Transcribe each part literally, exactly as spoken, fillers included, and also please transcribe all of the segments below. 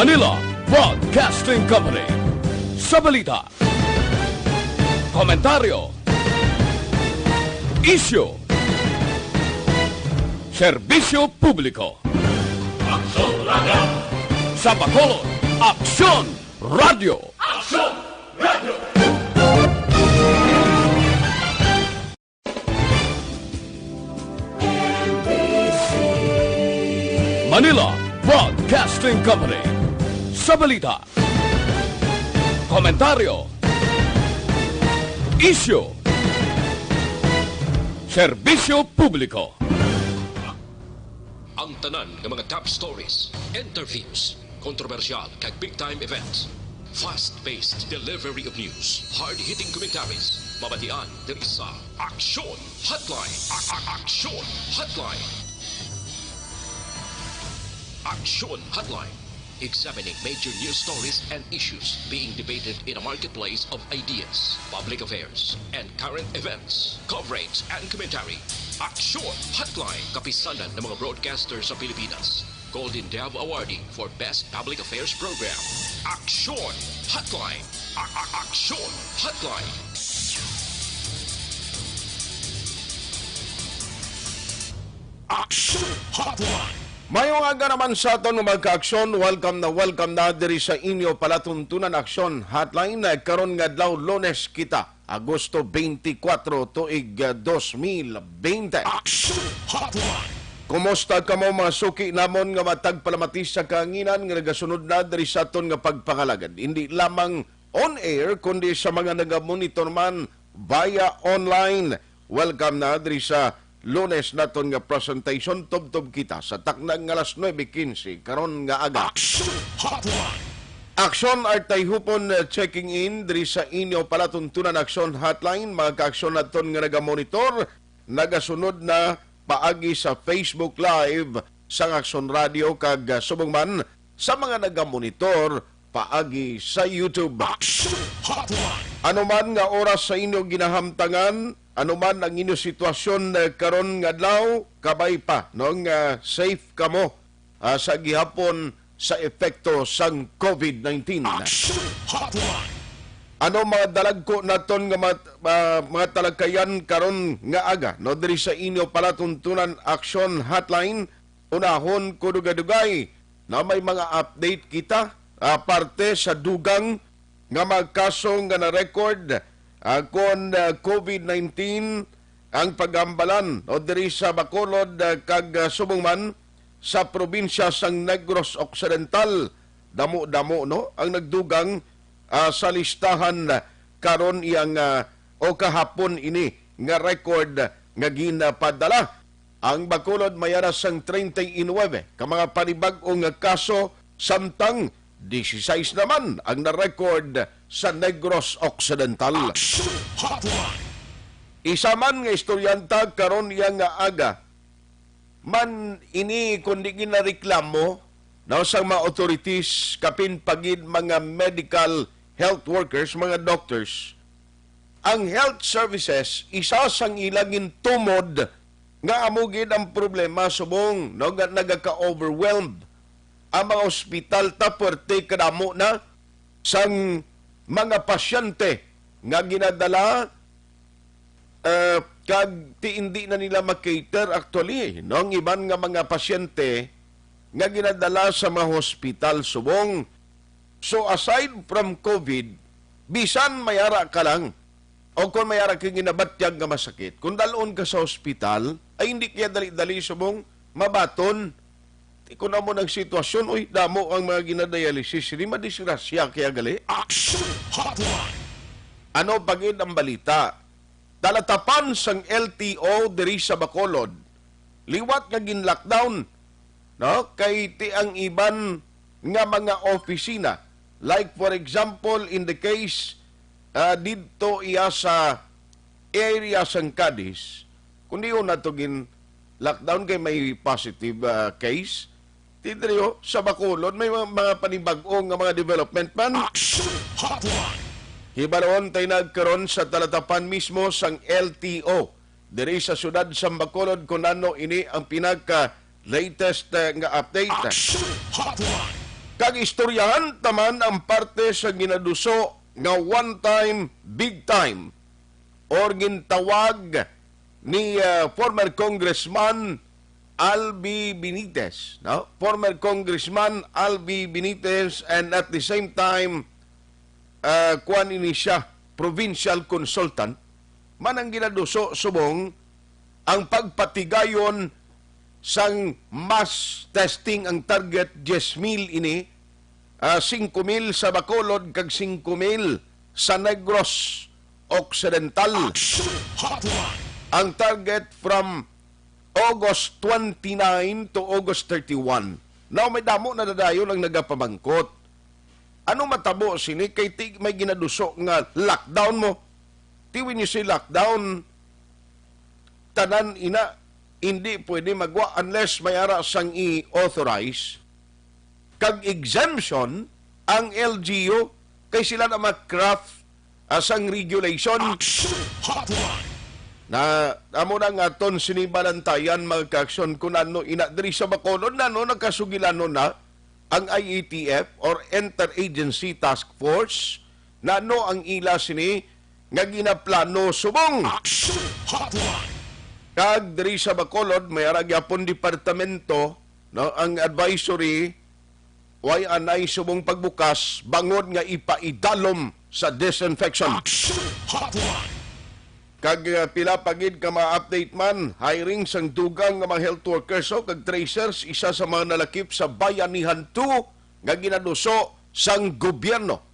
Manila Broadcasting Company. Sa balita, komentaryo, isyu, serbisyo publiko. Aksyon Radio. Sa Bacolod, Aksyon Radio. Aksyon Radio. Manila Broadcasting Company. Sa balita, komentaryo, isyu, serbisyo publiko. Ang tanan nga mga top stories, interviews, kontrobersyal kag big time events. Fast-paced delivery of news, hard-hitting commentaries, mabatian diri sa Aksyon Hotline. A- a- Aksyon Hotline. Aksyon Hotline. Examining major news stories and issues being debated in a marketplace of ideas, public affairs, and current events. Coverage and commentary. Aksyon Hotline. Kapisanan ng mga broadcaster sa Pilipinas. Golden Dove Awardee for Best Public Affairs Program. Aksyon Hotline. A- a- Aksyon Hotline. Aksyon Hotline. Mayong aga naman sa aton nga mga kaaksyon. Welcome na welcome na diri sa inyo palatuntunan, Aksyon Hotline. Karon nga adlaw, Lunes kita, Agosto twenty-four, tuig, ah, twenty twenty. Aksyon Hotline. Kumusta kamo, mga suki namon nga matag palamati sa kahanginan nga nagasunod na diri sa aton nga pagpangalagad? Hindi lamang on air, kundi sa mga nagamonitor man via online. Welcome na diri sa Lunes naton nga presentation. Tubtob kita sa takna nga alas nuebe quince karon nga aga. Aksyon Hotline. Aksyon Artay Hupon, uh, checking in diri sa inyo palatuntunan Aksyon Hotline. Mga kaaksyon naton nga nagamonitor, nagasunod na paagi sa Facebook Live sang Aksyon Radio kag, uh, subong man sa mga nagamonitor paagi sa YouTube. Aksyon Hotline. Ano man nga oras sa inyo ginahamtangan, ano man ang inyo sitwasyon, eh, karon nga adlaw, kabay pa, no, nga safe kamo, ah, sa gihapon sa epekto sang COVID nineteen. Aksyon Hotline. Ano mga dalagko naton nga mat-, ah, mga talagkayan karon nga aga, no, diri sa inyo palatuntunan Aksyon Hotline? Unahon ko dugay-dugay na may mga update kita, ah, parte sa dugang nga mga kaso nga na-record, ah, kon, ah, COVID nineteen ang paghambalan, o diri sa Bacolod, ah, kag, ah, subong man sa probinsya sang Negros Occidental. Damo-damo, no, ang nagdugang, ah, sa listahan, ah, karon iyang, ah, o kahapon ini nga record nga ginapadala. Ang Bacolod may ara sang treinta y nueve ka mga panibag-o nga kaso, samtang dieciséis naman ang na-record sa Negros Occidental. Action Hotline. Isa man nga estudyanta karon iya nga aga man ini, kundi ginareklamo na sa mga authorities, kapin pa gid mga medical health workers, mga doctors, ang health services, isa sang ila gintumod nga amo gid ang problema subong, no, nga nagaka-overwhelmed ang mga ospital, ta puwerte kadamo na sang mga pasyente nga ginadala, eh, kag ti hindi na nila makater actually, no, ang iban nga mga pasyente nga ginadala sa mga hospital subong. So, aside from COVID, bisan may ara ka lang, o kung may ara ka ginabatyag nga masakit, kung dalon ka sa hospital, ay hindi kaya dali-dali subong mabaton. Ti, kung amo nang sitwasyon, uy, damo ang mga ginadialysis, hindi madisgrasya kaya gali. Action Hotline. Ano pa gid ang balita? Talatapan sang L T O diri sa Bacolod, liwat nga gin-lockdown, no? Kay ti ang iban nga mga opisina, like for example, in the case, ah, didto iya sa area sang Cadiz, kundi una to gin-lockdown kay may positive, ah, case. Ti diri, oh, sa Bacolod, may mga, mga panibag-o nga mga development man. Action Hotline. Hibaluon tay nagkaron sa talatapan mismo sang L T O diri sa siyudad sa Bacolod kung ano ini ang pinaka latest, eh, nga update. Action Hotline. Kag istoryahan ta man ang parte sa ginaduso nga one time, big time, or gintawag ni, ah, former Congressman Albi Benitez, no? Former Congressman Albi Benitez, and at the same time, ah, kuwan ini siya, provincial consultant, man ang ginaduso subong ang pagpatigayon sang mass testing. Ang target, diyes mil ini, ah, singko mil sa Bacolod kag singko mil sa Negros Occidental. Action Hotline. Ang target from August twenty-nine to August thirty-one. Now, may damo na nadayon ang nagapamangkot. Ano matabo sini? Kay ti-, may ginaduso nga lockdown mo. Ti, when you say lockdown, tanan ina, hindi pwede magwa unless may ara sang i-authorize kag exemption ang L G U, kay sila na mag-craft, ah, sang regulation. Action Hotline. Na, amo na nga aton sini balantayan, mga kaaksyon, kung ano ina diri sa Bacolod, na, no, nakasugilanon na ang I A T F or Interagency Task Force, na, no, ang ila sini nga ginaplano subong. Action Hotline. Kag diri sa Bacolod, may ara gyapon departamento, no, ang advisory, way anay subong pagbukas bangod nga ipaidalom sa disinfection. Action Hotline. Kag, uh, pila pa gid ka ma-update man, hiring sang dugang nga mga health workers, oh, kag tracers, isa sa mga nalakip sa Bayanihan two nga ginaduso sang gobyerno.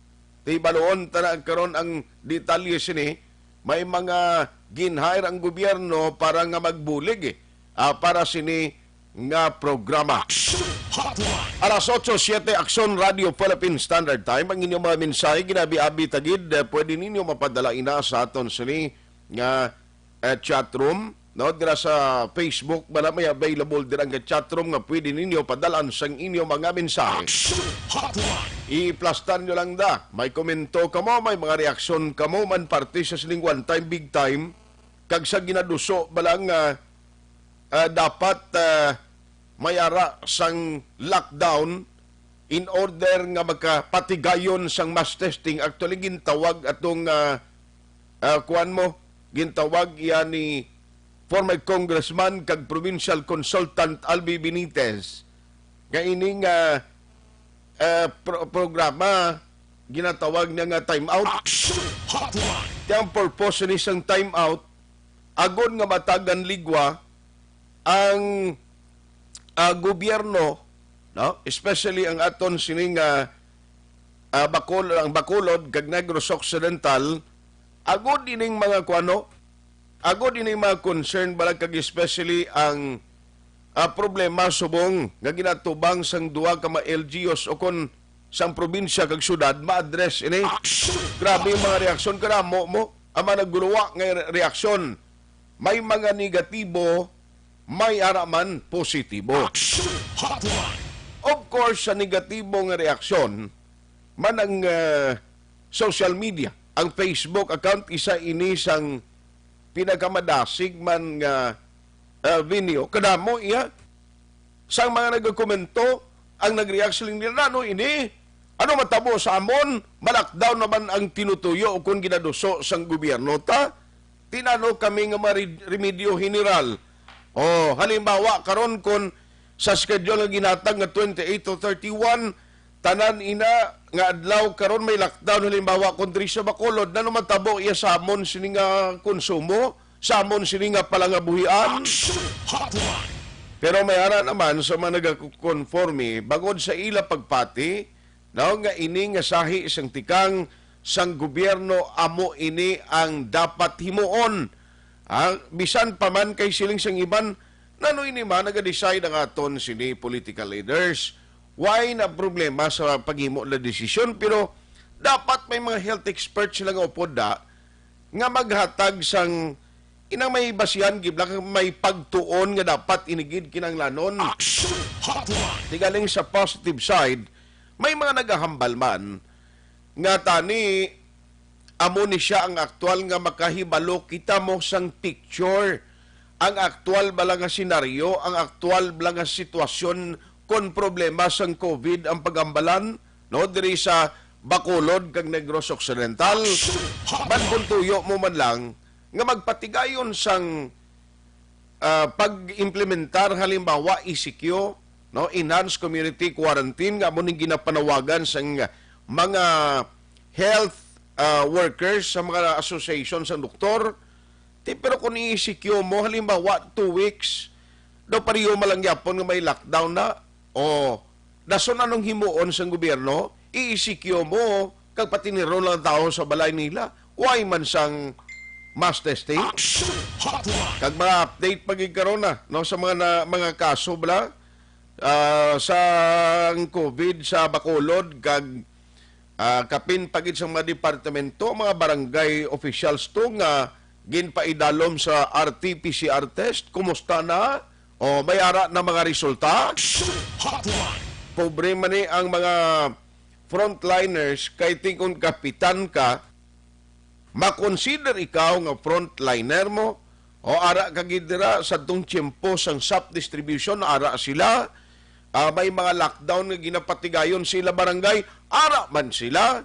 Tibaluon ta na karon ang detalye sini. May mga gin-hire ang gobyerno para nga magbulig, eh, ah, para sini nga programa. Action Hotline. Alas otso siete, Aksyon Radio Philippine Standard Time. Ang inyong mga mensahe, ginabi-abi ta gid, eh, pwede ninyo mapadala ina sa aton sini nga, eh, chat room, no? Dira sa Facebook, bala may available dira nga chat room nga pwede ninyo padalaan sang inyong mga mensahe. Action Hotline. I-plastar nyo lang da. May komento kamo, may mga reaksyon kamo man parte sa sining one time, big time, kag sa ginaduso bala nga, ah, dapat, ah, may ara sang lockdown in order nga makapatigayon sang mass testing. Actually, gintawag atong, ah, ah, kuwan mo, gintawag iya ni former Congressman kag Provincial Consultant Albi Benitez nga ining, ah, ah, pro-, programa ginatawag niya nga time out. Action Hotline. Kaya ang purpose ni sang time out, agod nga matagan ligwa ang, ah, gobyerno, no? Especially ang aton sining, ah, ah, Bacol-, ang Bacolod kag Negros Occidental, agod ining mga kuano, agod ining mga concern, balag kag especially ang, ah, problema subong nga ginatubang sang duha ka mga L G Us o kon sang probinsya kag syudad ma-address ini. Action! Grabe ang mga reaksyon, kadamo mo ang mga nagguluwa nga re-, reaksyon. May mga negatibo, may ara man positibo. Action Hotline. Of course, sa negatibo nga reaksyon, man ang, ah, social media, ang Facebook account, isa ini sang pinakamadasig man nga, ah, venue. Kadamo iya sang mga nagakomento, ang nag-react sila nila, "Ano ini? Ano matabo sa amon? Ma-lockdown naman ang tinutuyo o kung ginaduso sang gobyerno ta? Tinano kami nga mga re-, remedyo general?" O, halimbawa, karon kun sa schedule nga ginatag nga twenty-eight to thirty-one, tanan ina nga adlaw karon may lockdown, halimbawa, kun diri sa Bacolod, nano matabo iya sa amon sini nga konsumo, sa amon sini nga palangabuhian? Action Hotline. Pero may ara naman sa mga nagakonforme, bangod sa ila pagpati, no, nga ini nga sahi sang tikang sang gobyerno, amo ini ang dapat himuon. Ah, bisan pa man kay siling sang iban, nano ini man naga-decide ang aton sini political leaders? Why na problema sa paghimo na desisyon? Pero dapat may mga health experts sila nga upod da nga maghatag sang inang may basihan gid lang, may pagtuon nga dapat ini gid kinahanglanon. Action Hotline. Tigaling sa positive side, may mga nagahambal man nga tani amo ni siya ang aktual nga makahibalo kita mo sang picture, ang aktual bala nga senaryo, ang aktual bala nga sitwasyon kon problema sang COVID ang pagambalan, no, diri sa Bacolod kag Negros Occidental. Ban kon tuyo mo man lang nga magpatigayon sang, ah, pag-implementar, halimbawa, E C Q, no, Enhanced Community Quarantine, nga amo ning ginapanawagan sang mga health, ah, workers, sa mga association sang doktor. Ti, pero kung i-E C Q mo, halimbawa, two weeks, daw pareho man lang gyapon nga may lockdown na. O, dason anong himuon sang gobyerno? I-E C Q mo, kag patiniron lang ang tawo sa balay nila. Why man sang mass testing? Action Hotline! Kag mga update pa gid karon na, no, sa mga na, mga kaso bala, ah, sa COVID sa Bacolod, kag, ah, kapin pa gid sa mga departamento, mga barangay officials to nga ginpaidalom sa R T P C R test. Kumusta na? O, may ara na mga resulta? Action Hotline! Pobre man ni ang mga frontliners, kay ti kon kapitan ka, makonsider ikaw nga frontliner mo? O ara ka gid dira sa tong tiyempo sang sap distribution, ara sila. Ah, may mga lockdown nga ginapatigayon sa ila barangay, ara man sila.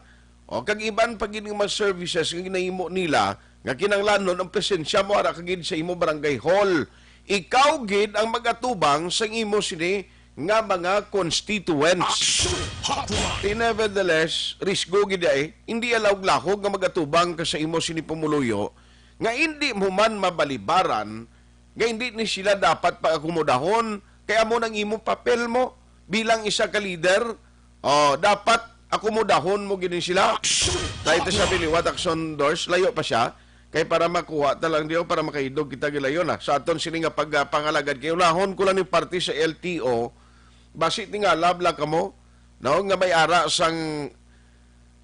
O kag iban pa gid nga mga services nga ginahimo nila nga kinahanglanon ang presensya mo ara ka gid sa imo barangay hall. Ikaw gid ang magatubang sang imo sini nga mga constituents. Action Hotline! Ti nevertheless, risgo gid ay, hindi alawag-lahog nga magatubang ka sa imo sini pumuluyo nga hindi mo man mabalibaran nga hindi ni sila dapat pag-akomodahon, kay amo nang imo papel mo bilang isa ka leader. Oh, dapat akomodahon mo gid sila. Action Hotline! Tayo sa biliwat, Action Doors, layo pa siya. Kay para makuha ta lang diyo, para makaidog kita gilayon na. Sa aton sini nga pagpangalagad, kay unahon ko lang ni parte sa L T O, basi tingala bala kamo, no, nga may ara sang,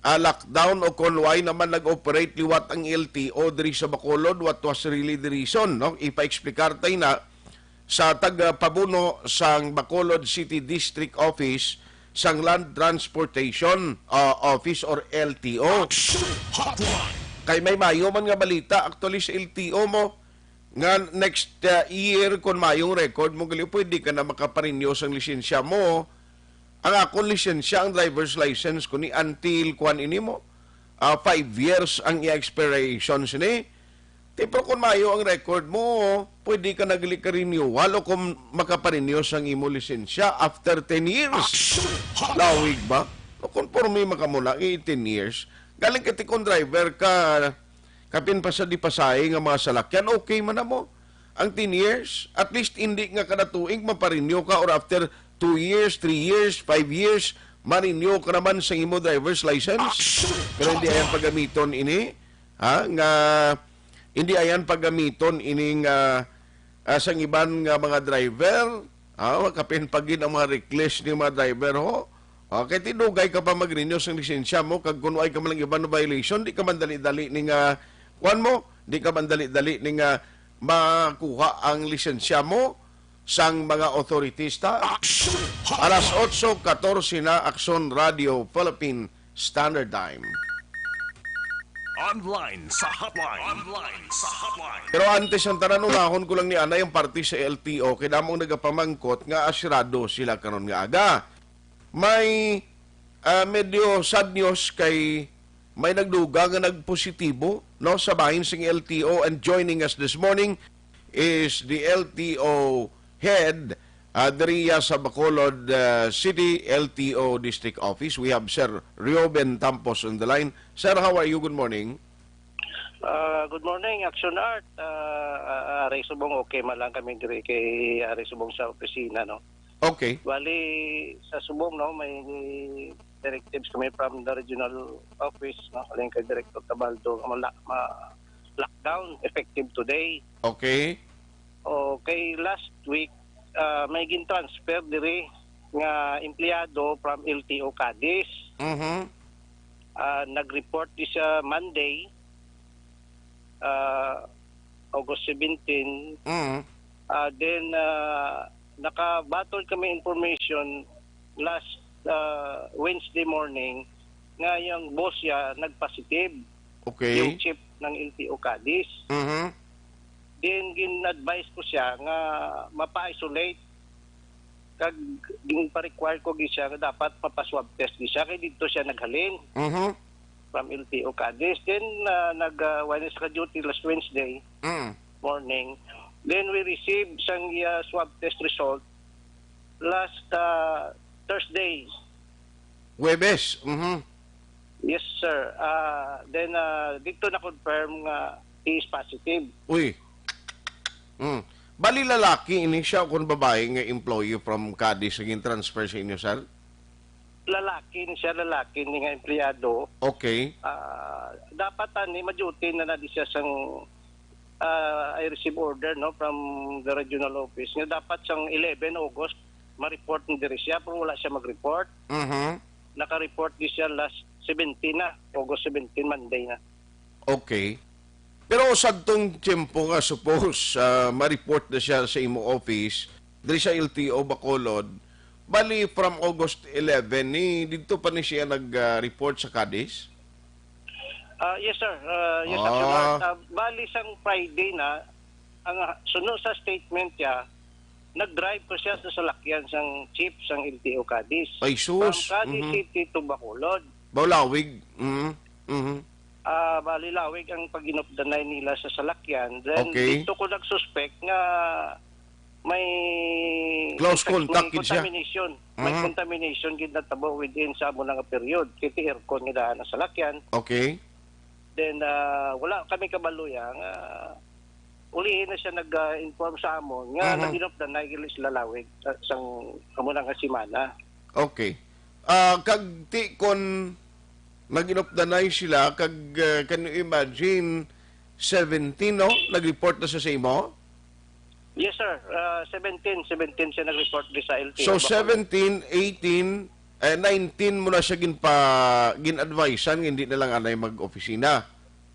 ah, lockdown o kon why naman nag-operate liwat ang L T O diri sa Bacolod, what was really the reason, no? Ipa-explicar tayo na sa tagapabuno sang Bacolod City District Office sang Land Transportation, ah, Office or L T O. Action Hotline! Kay may mayo man nga balita actually sa L T O mo nga next, ah, year, kung mayong record mo gali, pwede ka na makaparenew sang lisensya mo. Ang akon lisensya, ang driver's license ko ni, until kuan ini mo, ah, five years ang iya expiration sini. Ti, pero kung mayo ang record mo, pwede ka nagli ka renewal o kung makaparenew sang imo lisensya after ten years. Action Hotline! Lawig ba? No, konforme makamula kay ten years. Galing ka ti kung driver ka, kapin pa sa di pasahe nga mga salakyan, okay man na mo. Ang ten years, at least hindi nga kada tuig maparenew ka or after two years, three years, five years, ma-renew ka naman sa imo driver's license. Action Hotline! Pero hindi ayan paggamiton ini, ha, nga hindi ayan paggamiton ining, ah, ah, sang iban nga mga driver, ah, kapin pa gid ang mga reckless ni mga driver, ho. Ah, kay ti dugay ka pa mag-renew sang lisensya mo, kag kun way ka man lang iban na violation, di ka man dali-dali ni nga, kuwan mo, di ka man dali-dali ni nga makuha ang lisensya mo sang mga authorities ta. Action Hotline! Alas otso katorse na, Action Radio Philippine Standard Time. Online sa hotline. Online sa hotline. Pero antes ang tanan, unahon ko lang ni anay ang parte sa L T O, kay damong nagapamangkot nga asirado sila karon nga aga. May, ah, medyo sad news kay may nagduga nga nagpositibo, no, sa bahin sing L T O, and joining us this morning is the L T O head, ah, diriya sa Bacolod, ah, City L T O District Office. We have Sir Reuben Tampos on the line. Sir, how are you? Good morning. Ah, good morning, Action Art. Ah, ah, Ari Subong, okay man lang kami diri kay Ari Subong sa opisina, no? Okay. Bali, sa Subong, no, may directives kami from the regional office, no, alin kay Director Tabaldo, nga ma-, ma-, lockdown effective today. Okay. Okay, last week, ah, may gin-transfer diri nga empleyado from L T O Cadiz. Mhm. Ah, nag-report di siya Monday, ah, August seventeen. Mhm. Ah, then, ah, nakabatol kami information last, ah, Wednesday morning nga yung boss niya nag-positive, Okay. yung chief ng L T O Cadiz. Mhm. Then, gin-advise ko siya nga mapa-isolate Kag ginpa-require ko gid siya nga dapat mapa-swab test gid siya, kay didto siya naghalin Mhm. from L T O Cadiz. Then, ah, nag, ah, wala na siya ka-duty last Wednesday Mm. morning. Then we received sang iya swab test result last, ah, Thursday. Huwebes. Mhm. Yes, sir. Ah, then, ah, dito na-confirm nga he is positive. Uy. Mm. Bali lalaki ini siya o kung babae nga employee from Cadiz nga gin-transfer sa inyo, sir? Lalaki ni siya, lalaki ni nga empleyado. Okay. Ah, dapat ani ma-duty na na di siya sang, ah, I receive order, no, from the regional office nga dapat sang eleven August ma-report ni diri siya, pero wala siya mag-report. Mhm. Naka-report di siya last seventeen na, August seventeen, Monday na. Okay. Pero sadtong tiyempo nga, suppose, ah, ma-report na siya sa imo office, diri sa L T O Bacolod, bali from August eleven ni didto pa ni siya nag, ah, report sa Cadiz? Ah, yes, sir. Ah, yes, Action Ah. Art. Ah, bali sang Friday na, ang, ah, suno sa statement niya, nag-drive ko siya sa salakyan sang jeep sang L T O Cadiz. Ay, sus. From Cadiz Mhm. City to Bacolod. Baulawig. Mhm. Mhm. Ah, bali lawig ang pag-inupdanay nila sa salakyan. Then, Okay. dito ko nag-suspect nga may Close contact may gid siya. contamination. May Mhm. contamination gid natabo within sa amo na nga period. Kay ti aircon nga daan ang salakyan. Okay. Then, ah, wala kami kabalo ya nga ulihi na siya nag-, ah, inform sa amon nga Mhm. nag-inupdanay gid sila lawig, ah, sang amo na nga semana. Okay. Ah, kag ti kon nag-inupdanay sila, kag, ah, can you imagine, seventeen, no? Nag-report na siya sa imo? Yes, sir. Ah, seventeen, seventeen siya nag-report di sa L T O So, Bacolod. seventeen, eighteen, eh, nineteen mo na siya ginpa-, gin-advisean nga hindi na lang anay mag-opisina.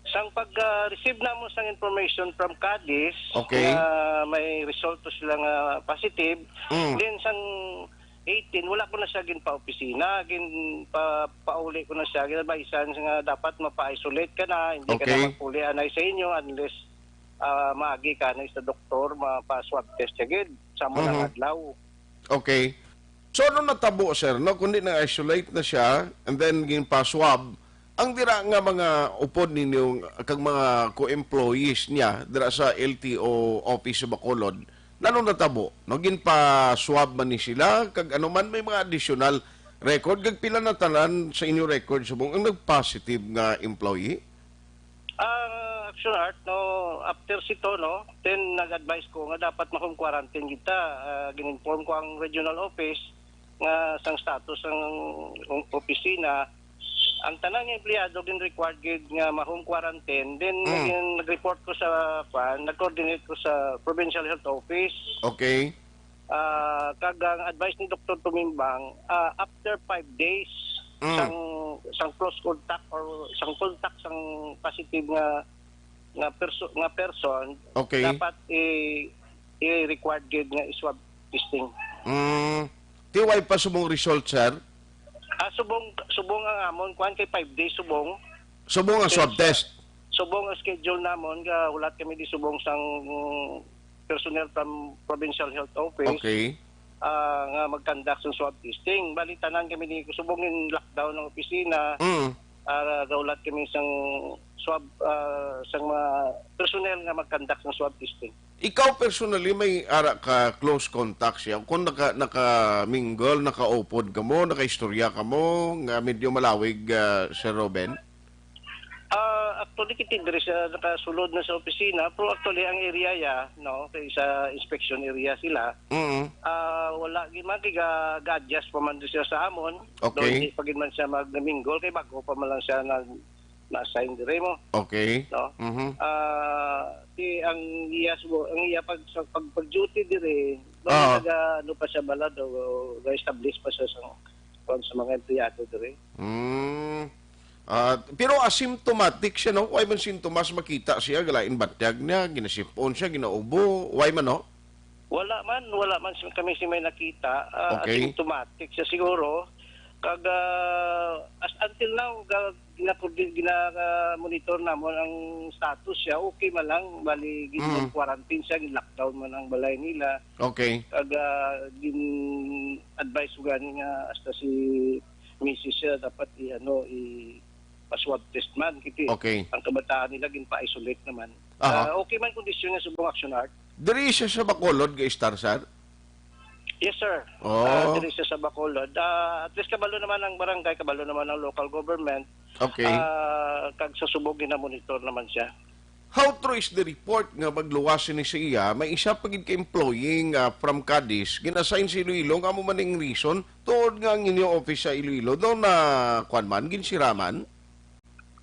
Sang pag, ah, receive namo sang information from Cadiz, Okay. nga may resulta sila nga positive, Mm. then sang eighteen, wala ko na siya ginpa-opisina, ginpa-, pauli ko na siya, gin-advisean nga dapat mapa-isolate ka na, hindi ka Okay. na maguli anay sa inyo unless, ah, maagi ka anay sa doktor, mapa-swab test siya gid sa amo Mhm. nga adlaw. Okay. So, ano natabo, sir, no? Kundi na-isolate na siya, and then ginpa-swab, ang dira nga mga upod ninyo, kag mga co-employees niya dira sa L T O office sa Bacolod, nano natabo? No, ginpa-swab man ni sila, kag ano man, may mga additional record, kag pila na tanan sa inyo record subong ang nag-positive nga employee? Ah, Action Art, no, after sito, no, then nag-advise ko nga dapat ma-home quarantine kita. Ah, gin-inform ko ang regional office nga sang status sang o-, opisina. Ang tanan nga empleyado gin-required gid nga ma-home quarantine. Then Mm. naging, nag-report ko sa, kwan, nag-coordinate ko sa Provincial Health Office. Okay. Ah, kag ang advice ni Doktor Tumimbang, ah, after five days Mm. sang, sang close contact or sang contact sang positive nga, nga perso-, nga person, Okay. dapat i-, i-required gid nga i-swab testing. Mm. Ti way pa subong result, sir? Ah, subong, subong ang amon, kuwan kay five days subong. Subong ang Yes, swab sir. test? Subong ang schedule namon, ga-, hulat kami di subong sang personnel from Provincial Health Office, Okay. ah, nga mag-conduct sa swab testing. Bali, tanan kami ni subong in lockdown ang opisina, Mm. ah, gaulat kami sang swab, ah, sang mga personnel nga mag-conduct ng swab testing. Ikaw personally, may ara ka close contact siya? Kung naka-, naka-mingle, nakaupod ka mo, nakaistorya ka mo, nga medyo malawig, ah, Sir Ruben? Ah, actually, kita diri siya nakasulod na sa opisina, pero actually, ang area ya, no, kay sa inspection area sila, Mm. ah, wala gid man, kay ga-, ga-adjust pa man siya sa amon. Okay. Though hindi pa gid man siya mag-mingle, kay bago pa man lang siya nag-, na-assign diri mo. Okay. No? Mhm. Ah, si, ang iya subo-, ang iya pag, sa pag, pag-duty diri, Ah. nag, ah, ano pa siya bala, do, ga-establish pa siya sa, sa mga empleyado diri. Mm. Ah, pero asymptomatic siya, no? Way man sintomas makita siya, galain batyag niya, ginasipon siya, ginaubo, way man, no? Wala man, wala man si-, kami si may nakita. Ah, Okay. Asymptomatic siya siguro. Kag, ah, as until now, ga-, gina-, gina-, monitor namon ang status siya. Okay man lang, bali, Mm. gin-quarantine siya, gin-lockdown man ang balay nila. Okay. Kag, ah, gin-advise ko gani nga hasta si misis siya dapat i-, ano, i-, pa-swab test man. Kiti Okay. ang kabataan nila, gin-pa-isolate naman. Aha. Ah, okay man kondisyon nga subong, Action Art. Diri siya sa Bacolod ga-istar, sir? Yes, sir. Oh. Ah, diri siya sa Bacolod. Ah, at least kabalo naman ang barangay, kabalo naman ang local government. Okay. Ah, kag sa subong, gina-monitor naman siya. How true is the report nga magluwas sini sa iya, may isa pa gid ka employee nga from Cadiz, gin-assign sa Iloilo, nga amo man ning reason, tuod nga ang inyo office sa Iloilo, daw na, kuwan man, ginsiraman?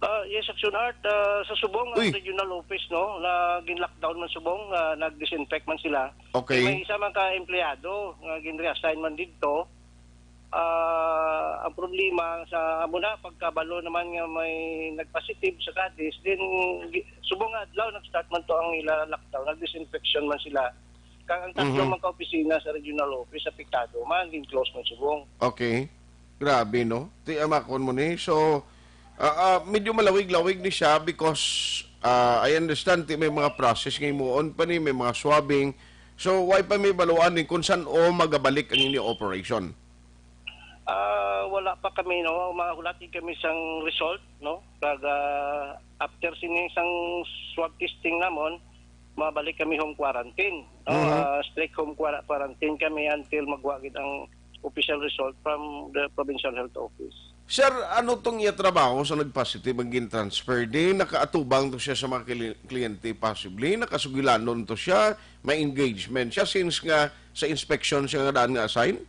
Ah, yes, Action Art, ah, sa subong ang Uy. regional office, no, na gin-lockdown man subong, ah, nag-disinfect man sila. Okay. May isa man ka empleyado nga gin-reassign man didto. Ah, ang problema sa amo na, pagkabalo naman nga may nag-positive sa Cadiz, then gi-, subong nga adlaw nag-start man to ang ila lockdown, nag-disinfection man sila. Kag ang tatlo Mhm. man ka opisina sa regional office apektado man, gin-close man subong. Okay. Grabe, no? Ti, amakon mo ni. So, ah, ah, medyo malawig-lawig ni siya because, ah, I understand ti may mga process nga himuon pa ni, may mga swabbing. So, why pa may baluan ni kung san-o magabalik ang inyo operation? Ah, wala pa kami, no? Mahulat kami sang result, no? Kag, ah, after sini sang swab testing namon, mabalik kami home quarantine, no? Mhm. Ah, strict home quara-, quarantine kami until magwa gid ang official result from the provincial health office. Sir, ano tong iya trabaho sa nag-positive ang gin-transfer? Di nakaatubang to siya sa mga kli-, kliyente possibly? Nakasugilanon to siya? May engagement siya since nga sa inspection siya nga daan nga assign?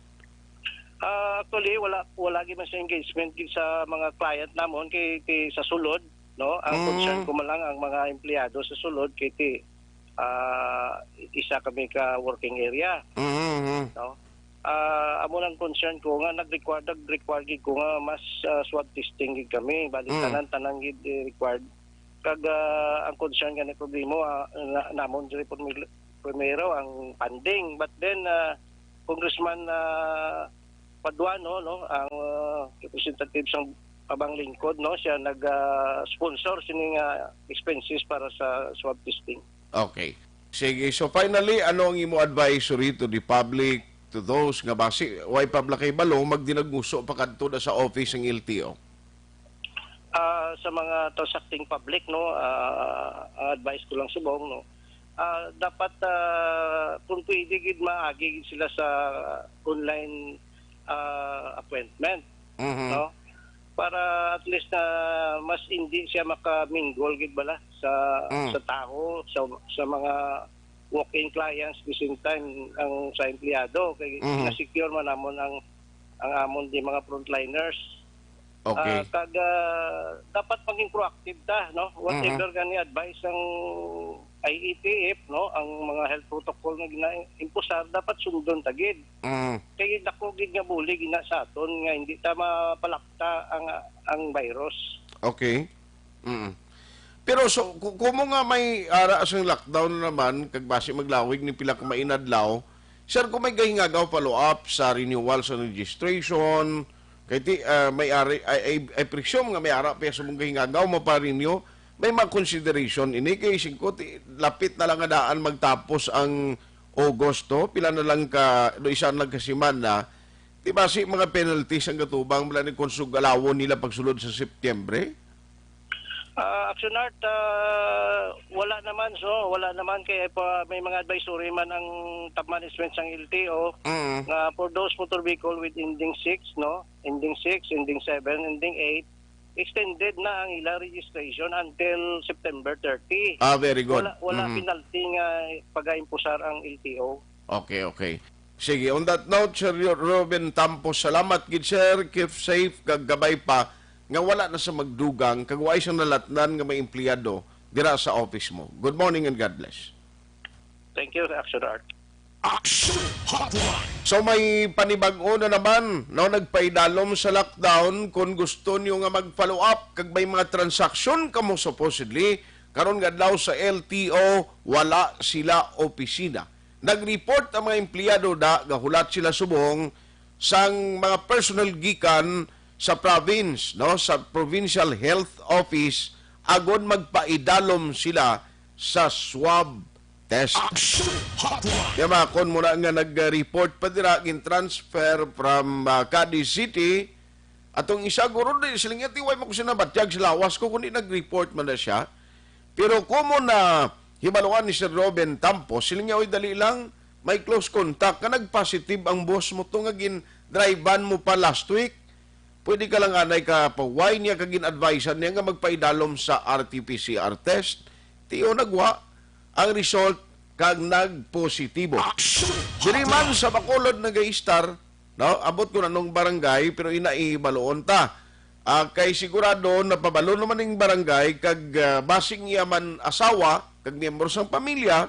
Ah, actually, wala, wala gid man siya engagement gid sa mga client namon kay ti sa sulod, no? Ang Mm. concern ko man lang ang mga empleyado sa sulod kay ti, ah, isa kami ka working area, Mm-hmm. no? Ah, amo lang concern ko nga nag-require, nag-require gid ko nga mas, ah, swab testing gid kami. Bali, Mm. tanan, tanan gid, eh, required. Kag, ah, ang concern gani problema, ah, na, namon diri primero, primero ang funding. But then, ah, Congressman, ah, Paduano, no, ang, ah, representative sang Abang Lingkod, no, siya nag, ah, sponsor sini nga expenses para sa swab testing. Okay. Sige, so finally, ano ang imo advisory to the public, to those nga basi, way pa bala kay balo, magdinagmuso pa kadto na sa office ang L T O? Ah, sa mga transacting public, no, ah, ang advice ko lang subong, no, ah, dapat, ah, kung pwede gid, maagi gid sila sa online, ah, appointment, Mhm. no? Para at least na mas hindi siya makamingle gid bala sa, Mm. sa tao, sa, sa mga walk-in clients, the same time ang sa empleyado, kay Mhm. na-secure man namon ang, ang amon di mga frontliners. Okay. Ah, kag, ah, dapat maging proactive ta, no? Whatever Mhm. gani advice ang I A T F, no, ang mga health protocol nga gina-impusar, dapat sundon ta gid. Mm. Kay dako gid nga bulig ina sa aton nga hindi ta mapalakta ang, ang virus. Okay. Mm. Pero so, ku-, kumo nga may ara sang lockdown na naman, kag basi maglawig ni pila ka mainadlaw, sir, kung may gahingagaw follow-up sa renewal sa registration, kay ti, ah, may ari, I, I, I presume nga may ara pa sa mong gahingagaw, maparenew, may mga consideration ini kay singko ti, lapit na lang nga daan magtapos ang Agosto, pila na lang ka, do isa na lang ka semana, di ba si mga penalties ang gatubang mula ni kung sugalawon nila pagsulod sa Septyembre? Ah, Action Art, ah, wala naman, so, wala naman kay pa, may mga advisory man ang top management sang L T O Mm. nga for those motor vehicle with ending six, no? Ending six, ending seven, ending eight, extended na ang ilang registration until September thirty. Ah, very good. Wala, wala Mhm. penalty nga pag-aimpusar ang L T O. Okay, okay. Sige, on that note, Sir Ru-, Ruben Tampos, salamat gid, sir. Keep safe, kag gabay pa nga wala na sa magdugang, kag waay sang nalatnan nga may empleyado dira sa office mo. Good morning and God bless. Thank you, Action Art. Action Hotline. So may panibag-o na naman, no, nagpaidalom sa lockdown. Kung gusto niyo nga mag-follow up kag may mga transaksyon kamo supposedly karon nga adlaw sa L T O, wala sila opisina. Nag-report ang mga empleyado da, gahulat sila subong sang mga personnel gikan sa province, no, sa Provincial Health Office, agod magpaidalom sila sa swab test. Action Hotline. Kaya mga kon mo na nga nag-report pa dira, gin-transfer from, ah, Cadiz City, atong isa guro di, siling niya, "Tiway mo ko sinabatyag sa lawas ko, kundi nag-report man na siya." Pero kumo na hibaluan ni Sir Robin Tampo, siling niya, "Oy, dali lang, may close contact ka, nag-positive ang boss mo to nga gin-drivean mo pa last week. Pwede ka lang anay ka pa." Why niya ka gin-advisean niya nga magpaidalom sa R T P C R test? Tiyo nagwa ang result kag nagpositibo. Action Diri man Hotline. Sa Bacolod nag-istar, no? Abot ko na nung barangay, pero ina ibaluon ta. Ah, kay sigurado napabalo naman ning barangay kag, ah, basing iya man asawa kag miyembro sang pamilya,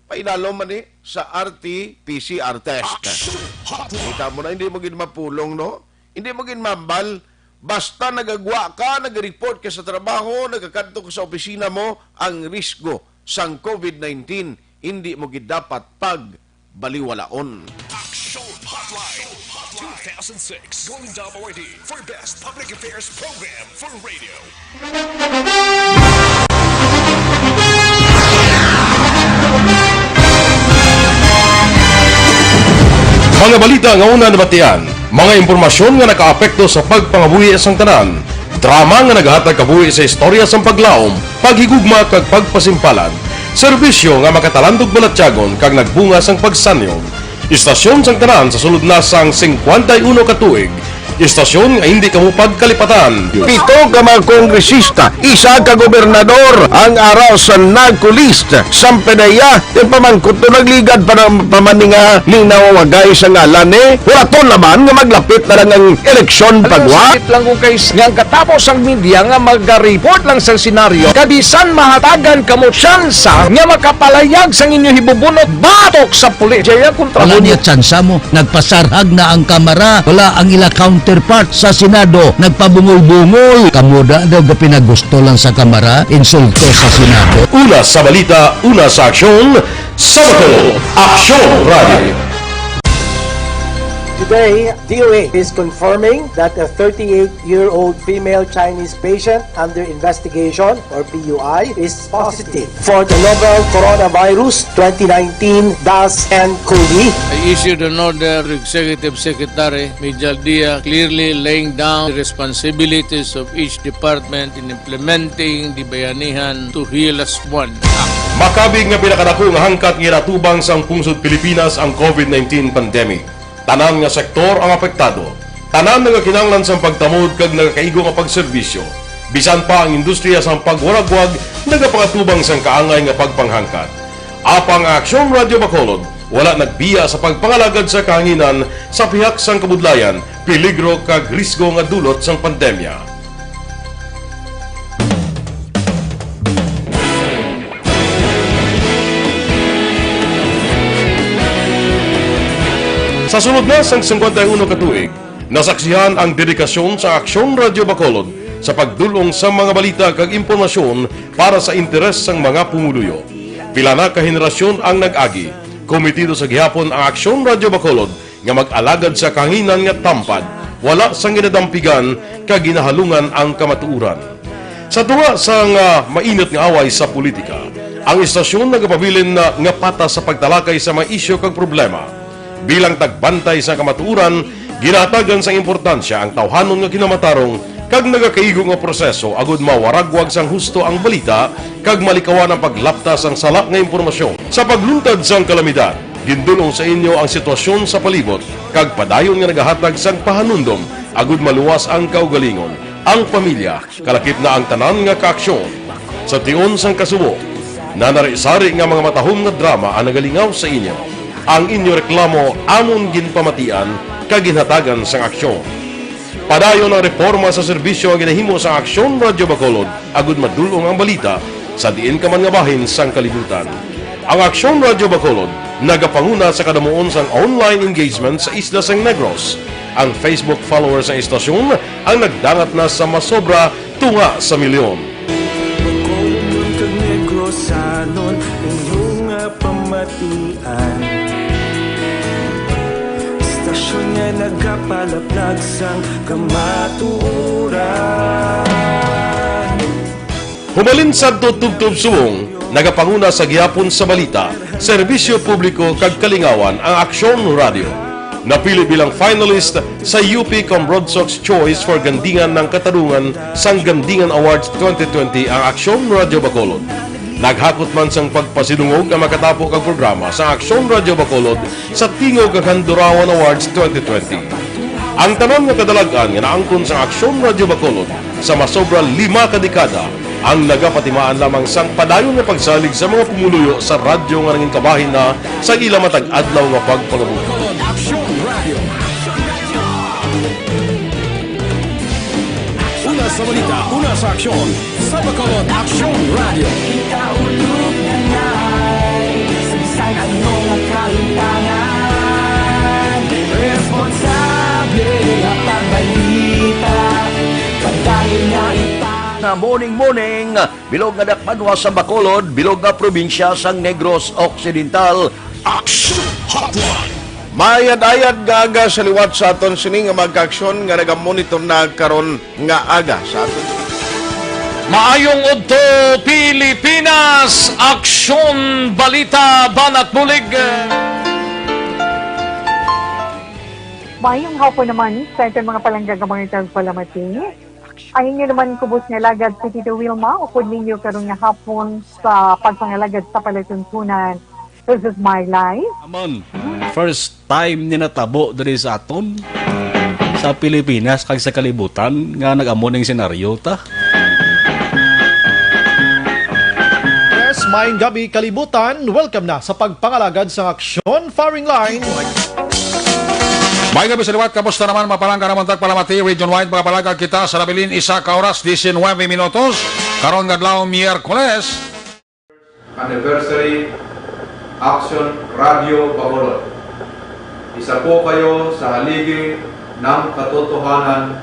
paidalom man ni sa R T P C R test. Action Hotline. Kita mo na, hindi mo gid mapulong, no? Hindi mo gid mambal. Basta nagagwa ka, nag-report ka sa trabaho, nagakadto ka sa opisina mo, ang risgo sang COVID nineteen, hindi mo gid dapat pagbaliwalaon. Action Hotline two thousand six Golden Dome Awardee for Best Public Affairs Program for Radio. Mga balita nga una nabatian, mga impormasyon nga nakaapekto sa pagpangabuhi sang tanan, drama nga nagahatag kabuhi sa istorya sang paglaom, paghigugma kag pagpasimpalan, serbisyo nga makatalandog balatyagon kag nagbunga sang pagsanyog. Istasyon sang tanan sa sulod na sang singkwenta y uno ka tuig, istasyon nga hindi kamo pagkalipatan. Pito ka mga kongresista, isa ka gobernador ang ara sa NARCO list. Sampanaya, yung pamangkot to nagligad pa ng pamaninga linaw wagay sa ngalan ni Huraton naman nga maglapit na lang ang eleksyon. Alam mo, pagwa. Sakit lang ko kay s-, nga ang katapos ang media nga mag-report lang sa senaryo, kabisan mahatagan kamo tsansa nga makapalayag sang inyo hibubunot batok sa pulis. Jaya kontra Wala mo. Niya tsansa mo. Nagpasarhag na ang Kamara. Wala ang ila counterpart sa Senado. Nagpabungol-bungol. Kamo da daw gapinagusto lang sa Kamara. Insulto sa Senado. Una sa balita, una sa aksyon, sa Bacolod, Aksyon Radio. Today, D O A is confirming that a thirty-eight-year-old female Chinese patient under investigation, or P U I, is positive for the novel coronavirus twenty nineteen dash N COVID. I issued an order to Executive Secretary Mijal Dia, clearly laying down the responsibilities of each department in implementing the Bayanihan to Heal As One Act. Makabig nga pinakadako nga hangkat nga ginatubang sang pungsod Pilipinas ang COVID nineteen pandemic. Tanan nga sektor ang apektado. Tanan nga kinahanglan sang pagtamod kag nagakaigo nga pagserbisyo. Bisan pa ang industriya sang pagwaragwag nagapangatubang sang kaangay nga pagpanghangkat. Apang ang Aksyon Radyo Bacolod wala nagbiya sa pagpangalagad sa kahanginan sa pihak sang kabudlayan, peligro kag risgo nga dulot sang pandemya. Sa sulod na sang singkwenta y uno ka tuig, nasaksihan ang dedikasyon sa Aksyon Radyo Bacolod sa pagdul-ong sa mga balita kag impormasyon para sa interes sang mga pumuluyo. Pila na ka henerasyon ang nag-agi. Kometido sa gihapon ang Aksyon Radyo Bacolod nga mag-alagad sa kahanginan nga tampad, wala sang ginadampigan kag ginahalungan ang kamatuoran. Sa tunga sang, ah, mainit nga away sa politika, ang istasyon nagapabilin na nga patas sa pagtalakay sa mga isyu kag problema. Bilang tagbantay sa kamatuoran, ginahatagan sang importansya ang tawhanon nga kinamatarong kag nagakaigo nga proseso agud mawaragwag sang husto ang balita kag malikawan ang paglapta sang sala nga impormasyon. Sa pagluntad sang kalamidad, gindul-ong sa inyo ang sitwasyon sa palibot kag padayon nga nagahatag sang pahanumdom agud maluwas ang kaugalingon, ang pamilya, kalakip na ang tanan nga kaaksyon. Sa tion sang kasubo, nanari-sari nga mga matahom nga drama ang nagalingaw sa inyo. Ang inyo reklamo amon ginpamatian kag ginhatagan sang aksyon. Padayon ang reporma sa serbisyo nga ginahimo sang Aksyon Radyo Bacolod agud madul-ong ang balita sa diin ka man nga bahin sang kalibutan. Ang Aksyon Radyo Bacolod nagapanguna sa kadamuon sang online engagement sa isla sang Negros. Ang Facebook followers sang istasyon ang nagdangat na sa masobra tunga sa milyon. Bacolodnon kag Negrosanon, inyo nga pamatian. Basta Aksyon nga nagapalaplag sang kamatuoran. Humalin sadto tubtob subong, nagapanguna sa gihapon sa balita, serbisyo publiko kag kalingawan ang Aksyon Radio. Napili bilang finalist sa U P Cambrodsoc's Choice for Gandingan ng Katarungan sang Gandingan Awards twenty twenty ang Aksyon Radio Bacolod. Naghakot man sang pagpasidungog ang makatapo kag programa sa Aksyon Radio Bacolod sa Tingog kag Handurawan Awards twenty twenty. Ang tanan nga kadalag-an nga naangkon sa Aksyon Radio Bacolod sa masobra lima ka dekada ang nagapatimaan lamang sang padayon nga pagsalig sa mga pumuluyo sa radyo nga nangin kabahin na sa ila matag adlaw nga pagpangabuhi. Aksyon Radio. Una sa balita, una sa aksyon, sa Bacolod Aksyon Radio. Kita ulog na nai, sa bisan ano nga kalimtangan, responsable nga pagbalita, padayon na ipang- Na morning, morning, bilog nga dakbanwa sa Bacolod, bilog nga probinsya sang Negros Occidental. Action Hotline. Maayad-ayad nga aga sa liwat sa aton sini nga mga kaaksyon nga nagamonitor na karon nga aga sa aton. Maayong udto, Pilipinas! Aksyon, balita, banat bulig. Maayong hapon naman sa aton mga palangga nga mga tagpalamati. Ang inyo naman kubos nga alagad si Tito Wilma, upod ninyo karon nga hapon sa pagpangalagad sa palatuntunan. This is my life. Amon, first time ni natabo diri sa aton, sa Pilipinas kag sa kalibutan nga nag-amo ning senaryo ta. Yes, maayong gabi, kalibutan. Welcome na sa pagpangalagad sang Aksyon Firing Line. Maayong gabi sa liwat, kamusta naman, mga palangga namon tagpalamati, region-wide, mga palangga kita sa nabilin, isa ka oras, diecinuebe minutos, karon nga adlaw, Miyerkules. Anniversary, Aksyon Radio Bacolod. Isa po kayo sa haligi ng katotohanan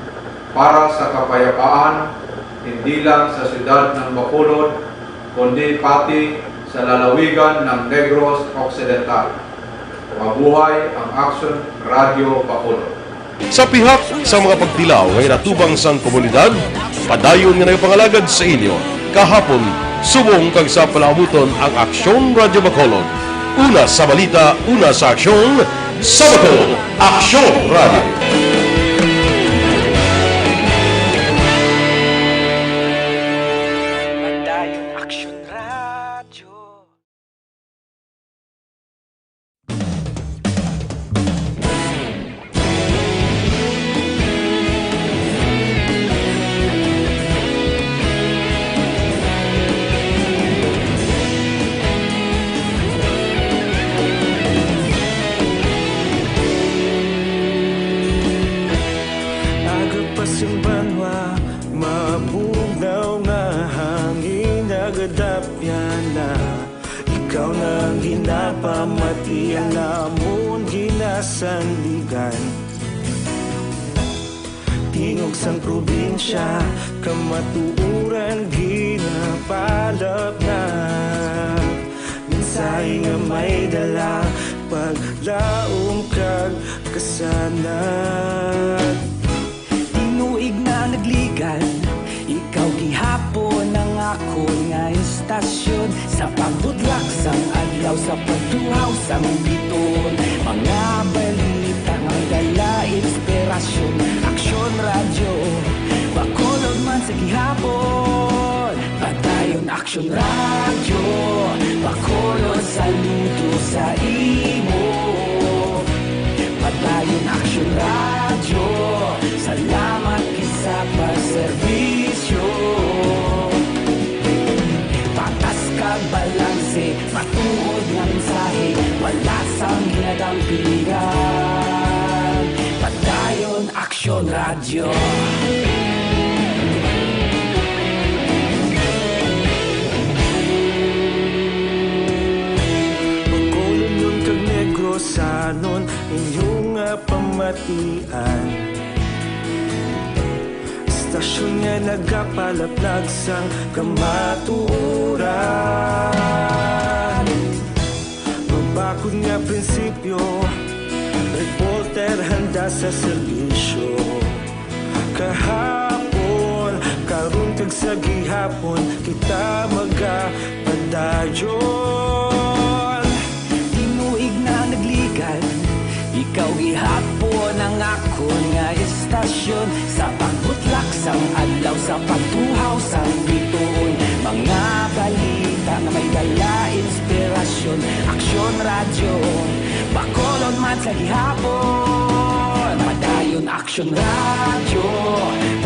para sa kapayapaan, hindi lang sa siyudad ng Bacolod, kundi pati sa lalawigan ng Negros Occidental. Mabuhay ang Aksyon Radio Bacolod. Sa pihak sa mga pagtilaw nga ginatubang sang komunidad, padayon nga nagapangalagad sa inyo kahapon, subong kag sa palaabuton ang Aksyon Radio Bacolod. Una sa balita, una sa aksyon, sa Bacolod, Aksyon Radio. Padayon Aksyon Radio. Aga pa sing banwa, mabugnaw nga hangin nagadapyan na. Ikaw na ang ginapamati, ang amon ginasandigan. Tingog sang probinsya, kamatuoran ginapalapnap. Mensahe nga may dala, paglaom kag kasanag. Tinuig na nagligan, ikaw gihapon ang akon nga istasyon. Sa pagbudlak sang adlaw, sa pagtuhaw sang biton, mga balita nga dala inspirasyon. Aksyon Radyo, Bacolod man sa gihapon. Padayon Aksyon Radyo, Bacolod, saludo sa imo. Padayon Aksyon Radyo, salamat gid sa pagserbisyo. Patas kag balanse, matuod nga mensahe, wala sang ginadampigan. Padayon Aksyon Radyo. Bacolodnon kag Negrosanon, inyo nga pamatian. Istasyon nga nagapalaplag sang kamatuoran. Mabakod nga prinsipyo, report Ter handa sa serbisyo. Kahapon, karon kag sa gihapon, kita magapadayon. Tinuig na naglikan, ikaw gihapon ang akon nga istasyon. Sa pagbutlak sang adlaw, sa pagtuhaw sang bituon, mga balita nga may dala inspirasyon. Aksyon Radyo, Bacolod man sa gihapon. Padayon Aksyon Radyo,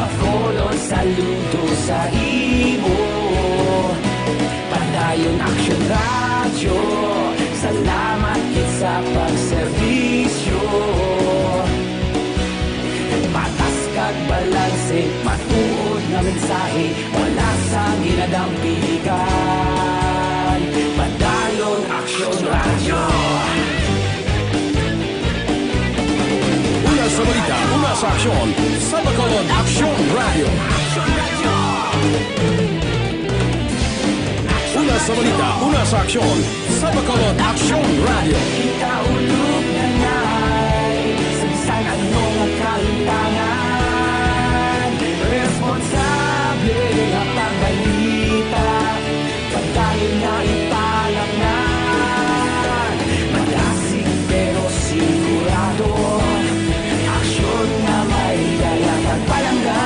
Bacolod, saludo sa imo. Padayon Aksyon Radyo, salamat gid sa pagserbisyo. Patas kag balanse, matuod nga mensahe, wala sang ginadampigan. Padayon Aksyon Radyo. Una sa balita, una sa aksyon, sa Bacolod Aksyon Radyo. Una sa balita, una sa aksyon, sa Bacolod Aksyon Radyo. Kita ulog na ngay, sa bisan ano nga kalimtangan, responsable nga pagbalita, padayon na ipalangnan. Madasig pero sigurado, aksyon nga may dala kag palangga.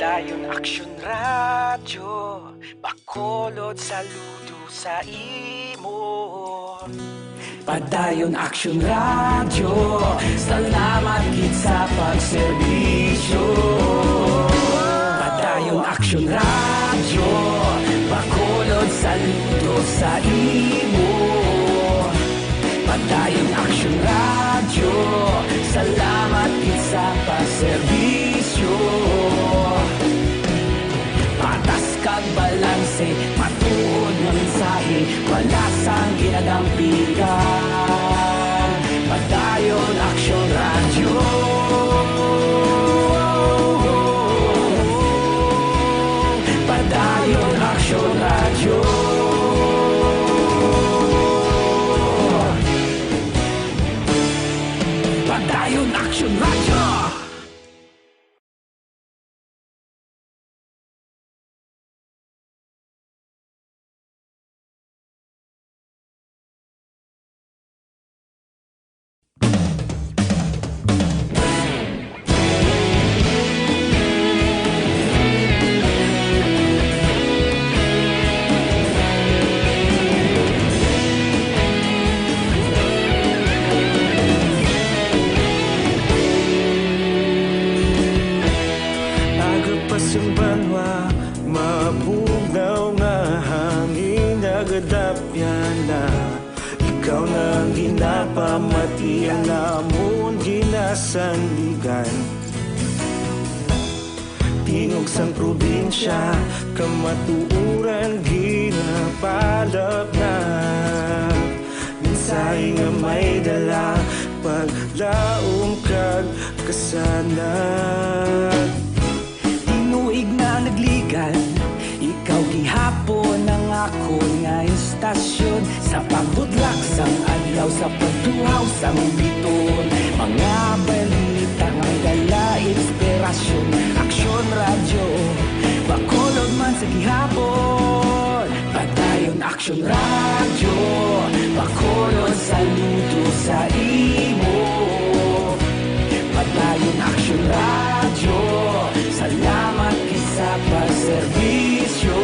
Padayon Aksyon Radyo, Bacolod, saludo sa imo. Padayon Aksyon Radyo, salamat gid sa pagserbisyo. Padayon Aksyon Radyo, Bacolod, saludo sa imo. Padayon Aksyon Radyo, salamat gid sa pagserbisyo. Patas kag balanse, matuod nga mensahe, wala sang ginadampigan. Padayon Aksyon Radyo. Padayon Aksyon Radyo. Padayon Aksyon Radyo. Aga pa sang banwa, mabugnaw nga hangin nagadapyan na. Ikaw na ang ginapamati, ang amon ginasandigan. Tingog sang probinsya, kamatuoran ginapalapnap. Mensahe nga may dala, paglaom kag kasanag. Tinuig na naglikan, ikaw gihapon ang akon nga istasyon. Sa pagbudlak sang adlaw, sa pagtuhaw sang bituon, mga balita nga may dala inspirasyon. Aksyon Radyo, Bacolod man sa gihapon. Padayon Aksyon Radyo, Bacolod, saludo sa imo. Padayon Aksyon Radyo, salamat gid sa pagserbisyo.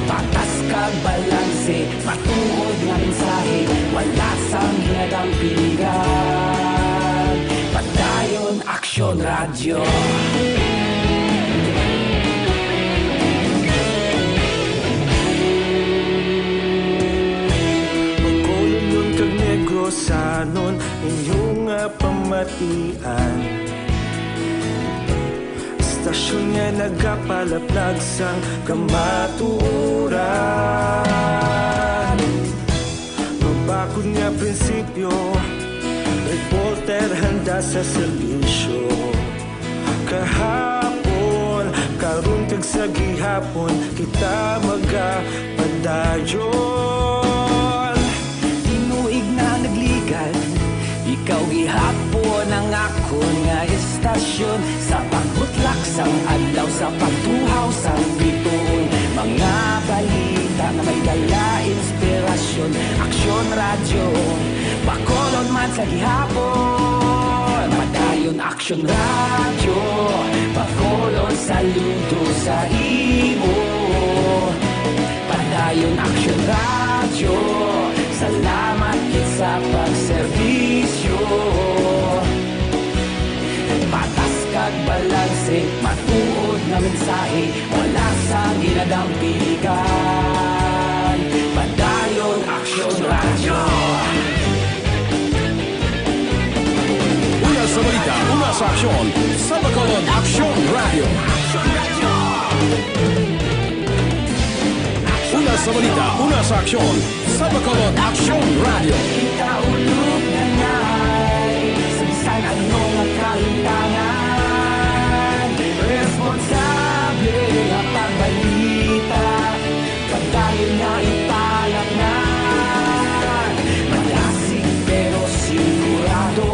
Patas kag balanse, matuod nga mensahe, wala sang ginadampigan. Padayon Aksyon Radyo. Bacolodnon kag Negrosanon, inyo nga pamatian. Istasyon nga nagapalaplag sang kamatuoran. sa serbisyo. Kahapon, karon kag sa gihapon, kita magapadayon. Tinuig na nagligad, ikaw gihapon ang akon nga estasyon. Sa pagbutlak sang adlaw, sa pagtuhaw sang bituon, mga balita nga may dala inspirasyon. Aksyon Radyo, Bacolod man sa gihapon. Padayon Aksyon Radyo, Bacolod saludo sa imo. Padayon Aksyon Radyo, salamat gid sa pagserbisyo. Patas kag balanse, matuod nga mensahe, wala sang ginadampigan. Padayon Aksyon Radyo. Una sa balita, una sa aksyon, sa Bacolod Aksyon Radyo. Una sa balita, una sa aksyon, sa Bacolod Aksyon Radyo. Kita ulog na ngay, sa bisan ano nga kalimtangan, responsable nga pagbalita, padayon nga ipalatnan. Madasig pero sigurado,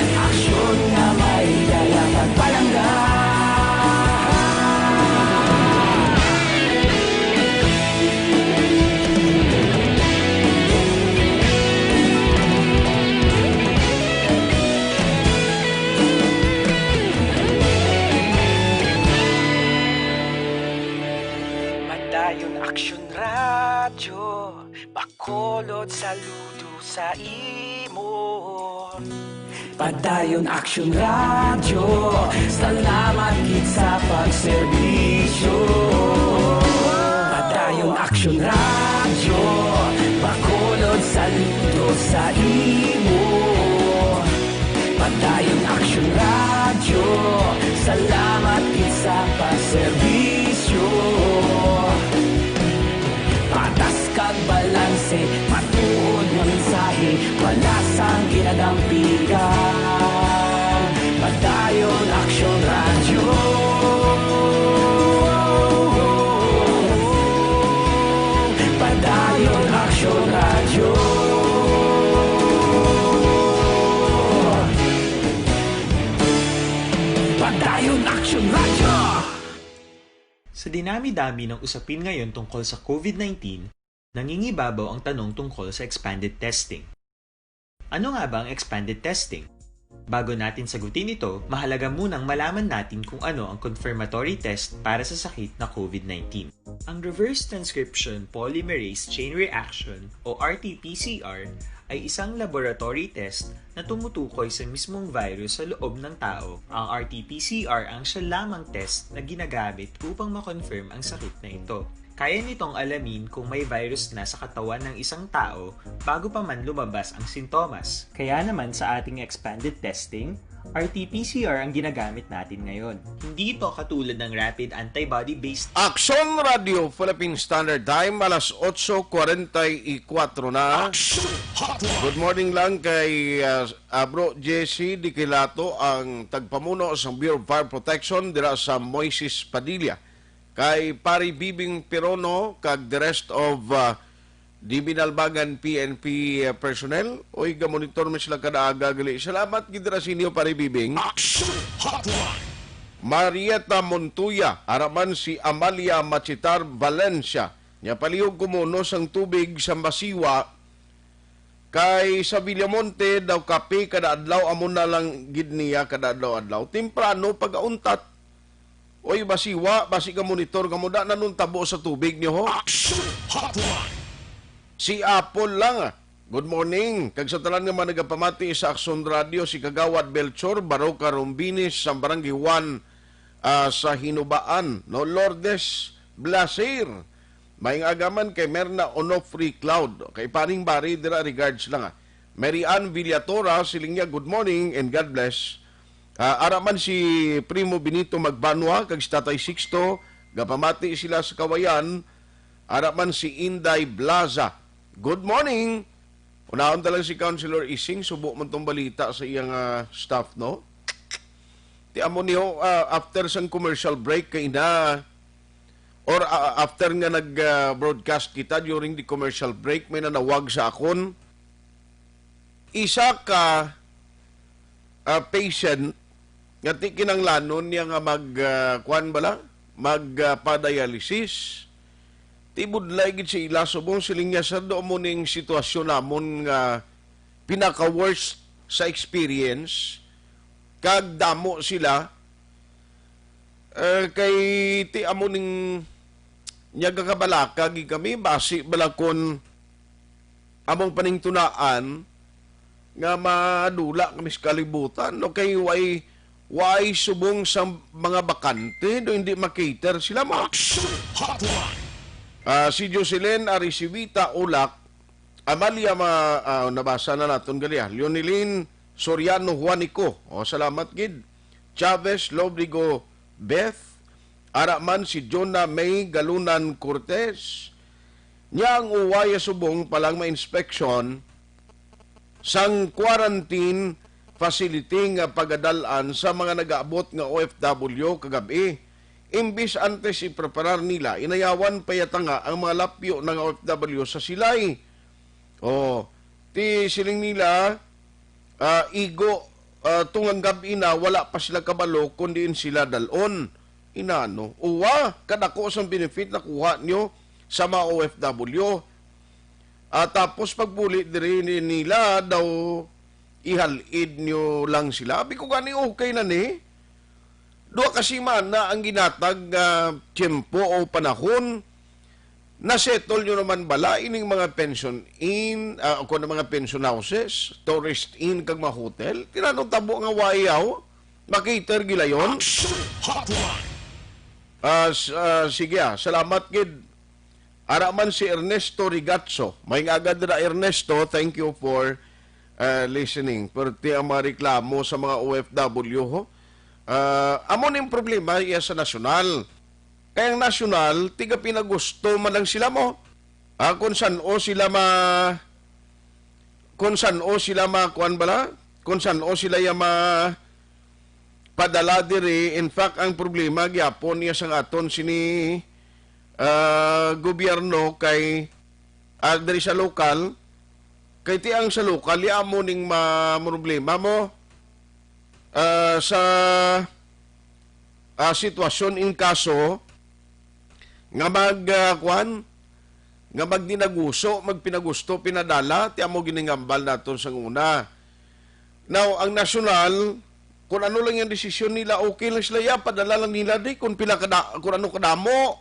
aksyon nga may dala pagpalangga. Padayon Aksyon Radyo, Bacolod saludo sa imo. Padayon Aksyon Radyo, salamat gid sa pagserbisyo. Padayon Aksyon Radyo, Bacolod saludo sa imo. Padayon Aksyon Radyo, salamat gid sa pagserbisyo. Patas kag balanse, matuod nga mensahe, wala sang ginadampigan. Padayon Aksyon Radyo. Padayon Aksyon Radyo. Padayon Aksyon Radyo. Sa dinami-dami ng usapin ngayon tungkol sa COVID nineteen, nangingibabaw ang tanong tungkol sa expanded testing. Ano nga ba ang expanded testing? Bago natin sagutin ito, mahalaga munang malaman natin kung ano ang confirmatory test para sa sakit na COVID nineteen. Ang reverse transcription polymerase chain reaction o R T P C R ay isang laboratory test na tumutukoy sa mismong virus sa loob ng tao. Ang R T P C R ang siya lamang test na ginagamit upang ma-confirm ang sakit na ito. Kaya nitong alamin kung may virus na sa katawan ng isang tao bago pa man lumabas ang sintomas. Kaya naman sa ating expanded testing, R T P C R ang ginagamit natin ngayon. Hindi ito katulad ng rapid antibody-based Aksyon Radio Philippine Standard Time, alas otso kwarenta y kuatro na. Action Hotline. Good morning lang kay, ah, ah, Bro Jesse Diquilato, ang tagpamuno sa Bureau of Fire Protection dira sa Moises Padilla. Kay Pari Bibing Pirono kag the rest of, ah, the Binalbangan P N P personnel. Oy, gamonitor mi sila kada aga gali. Salamat gid ra sa inyo, Pari Bibing. Action Hotline. Marieta Montoya, ara man si Amalia Machitar Valencia. Nya palihog kumuno sang tubig sa Masiwa, kay sa Villamonte daw kape kada adlaw, amo na lang gid niya kada adlaw-adlaw. Temprano pag-auntat. Oy, Masiwa, basi ka monitor ka mo, da na nun tabo sa tubig niyo, ho? Action Hotline. Si Apple lang. Good morning. Kag sa tanan nga mga nagapamati sa Aksyon Radio, si Kagawad Belchor Baroca Rombinis sa Barangay one, ah, sa Hinubaan, no? Lourdes Blasir. Maayong aga man kay Merna Onofre Cloud. Kay Paning Bari, dira regards lang, ah. Mary Ann Villatora, siling niya, "Good morning and God bless." Ah, ara man si Primo Benito Magbanwa kag si Tatay Sixto, gapamati sila sa Kawayan. Ara man si Inday Blaza. Good morning. Unahon ta lang si Councilor Ising, subo man tong balita sa iyang, ah, staff, no? Ti amo niyo, ah, after sang commercial break kay na, or, ah, after nga nag, ah, broadcast kita during the commercial break, may nanawag sa akon. Isa ka, ah, patient nga ti kinanglanon niya nga mag, ah, kuan bala? Mag, ah, pa-dialysis. Ti budlay gid sa ila, subong siling niya, "Sir, do mo ning sitwasyon namon nga pinaka-worst sa experience, kag damo sila, eh, kay ti amo ning nagakabalaka gid kami, basi bala kon among paningtunaan nga madula kami sa kalibutan, no? Kay way, way subong sa mga bakante, no? Hindi makater sila mo." Action Hotline. Ah, si Jocelyn Arisivita Ulak, Amalia ma-, ah, nabasa na naton gali, ah. Leonilyn Soriano Juanico. O, salamat gid. Chavez Lobrigo Beth. Ara man si Jonah May Galunan Cortez. Nya ang uway subong pa lang ma-inspeksyon sang quarantine facility nga pagadal-an sa mga nagaabot nga O F W kagab-i. Imbis antes ipreparar nila, inayawan pa yata nga ang mga lapyo nga O F W sa silay. Oh, ti siling nila, ah, igo, ah, tungang gab-i na, wala pa sila kabalo kon diin sila dal-on. Inano? Uwa, kadako sang benefit nakuha nyo sa mga O F W. Ah, tapos pagbuli diri ni-, nila daw, ihal-id nyo lang sila. Abi ko gani, okay na ni. Duha ka semana ang ginatag nga tiyempo o panahon. Na-settle nyo naman bala ining mga pension in, ah, kung ano, mga pension houses, tourist inn, kag mga hotel? Tinanong tabo nga wayaw, makater gilayon? Action Hotline. Ah, s-, ah, sige, ah. Salamat gid. Ara man si Ernesto Rigatso. May nga agad ra, Ernesto, thank you for, ah, listening. Perti ang mga reklamo sa mga O F W, ho. Ah, amo ning problema iya sa nasyonal. Kay ang nasyonal, tiga pinagusto man lang sila mo. Ah, kung san-o sila ma-, kung san-o sila ma-, kuan bala? Kung san-o sila ya ma-, padala diri. In fact, ang problema gyapon niya sang aton sini, ah, gobyerno kay, ah, diri sa lokal, kay ti ang sa lokal, ya amo ning ma-, problema mo, ah, sa, ah, sitwasyon in kaso nga mag, ah, kuan, nga magdinaguso, magpinagusto, pinadala, ti amo giningambal naton sang una. Now, ang nasyonal, kung ano lang yung desisyon nila, okay lang sila, ya, padala lang nila di, kung pila kada, kung ano kadamo,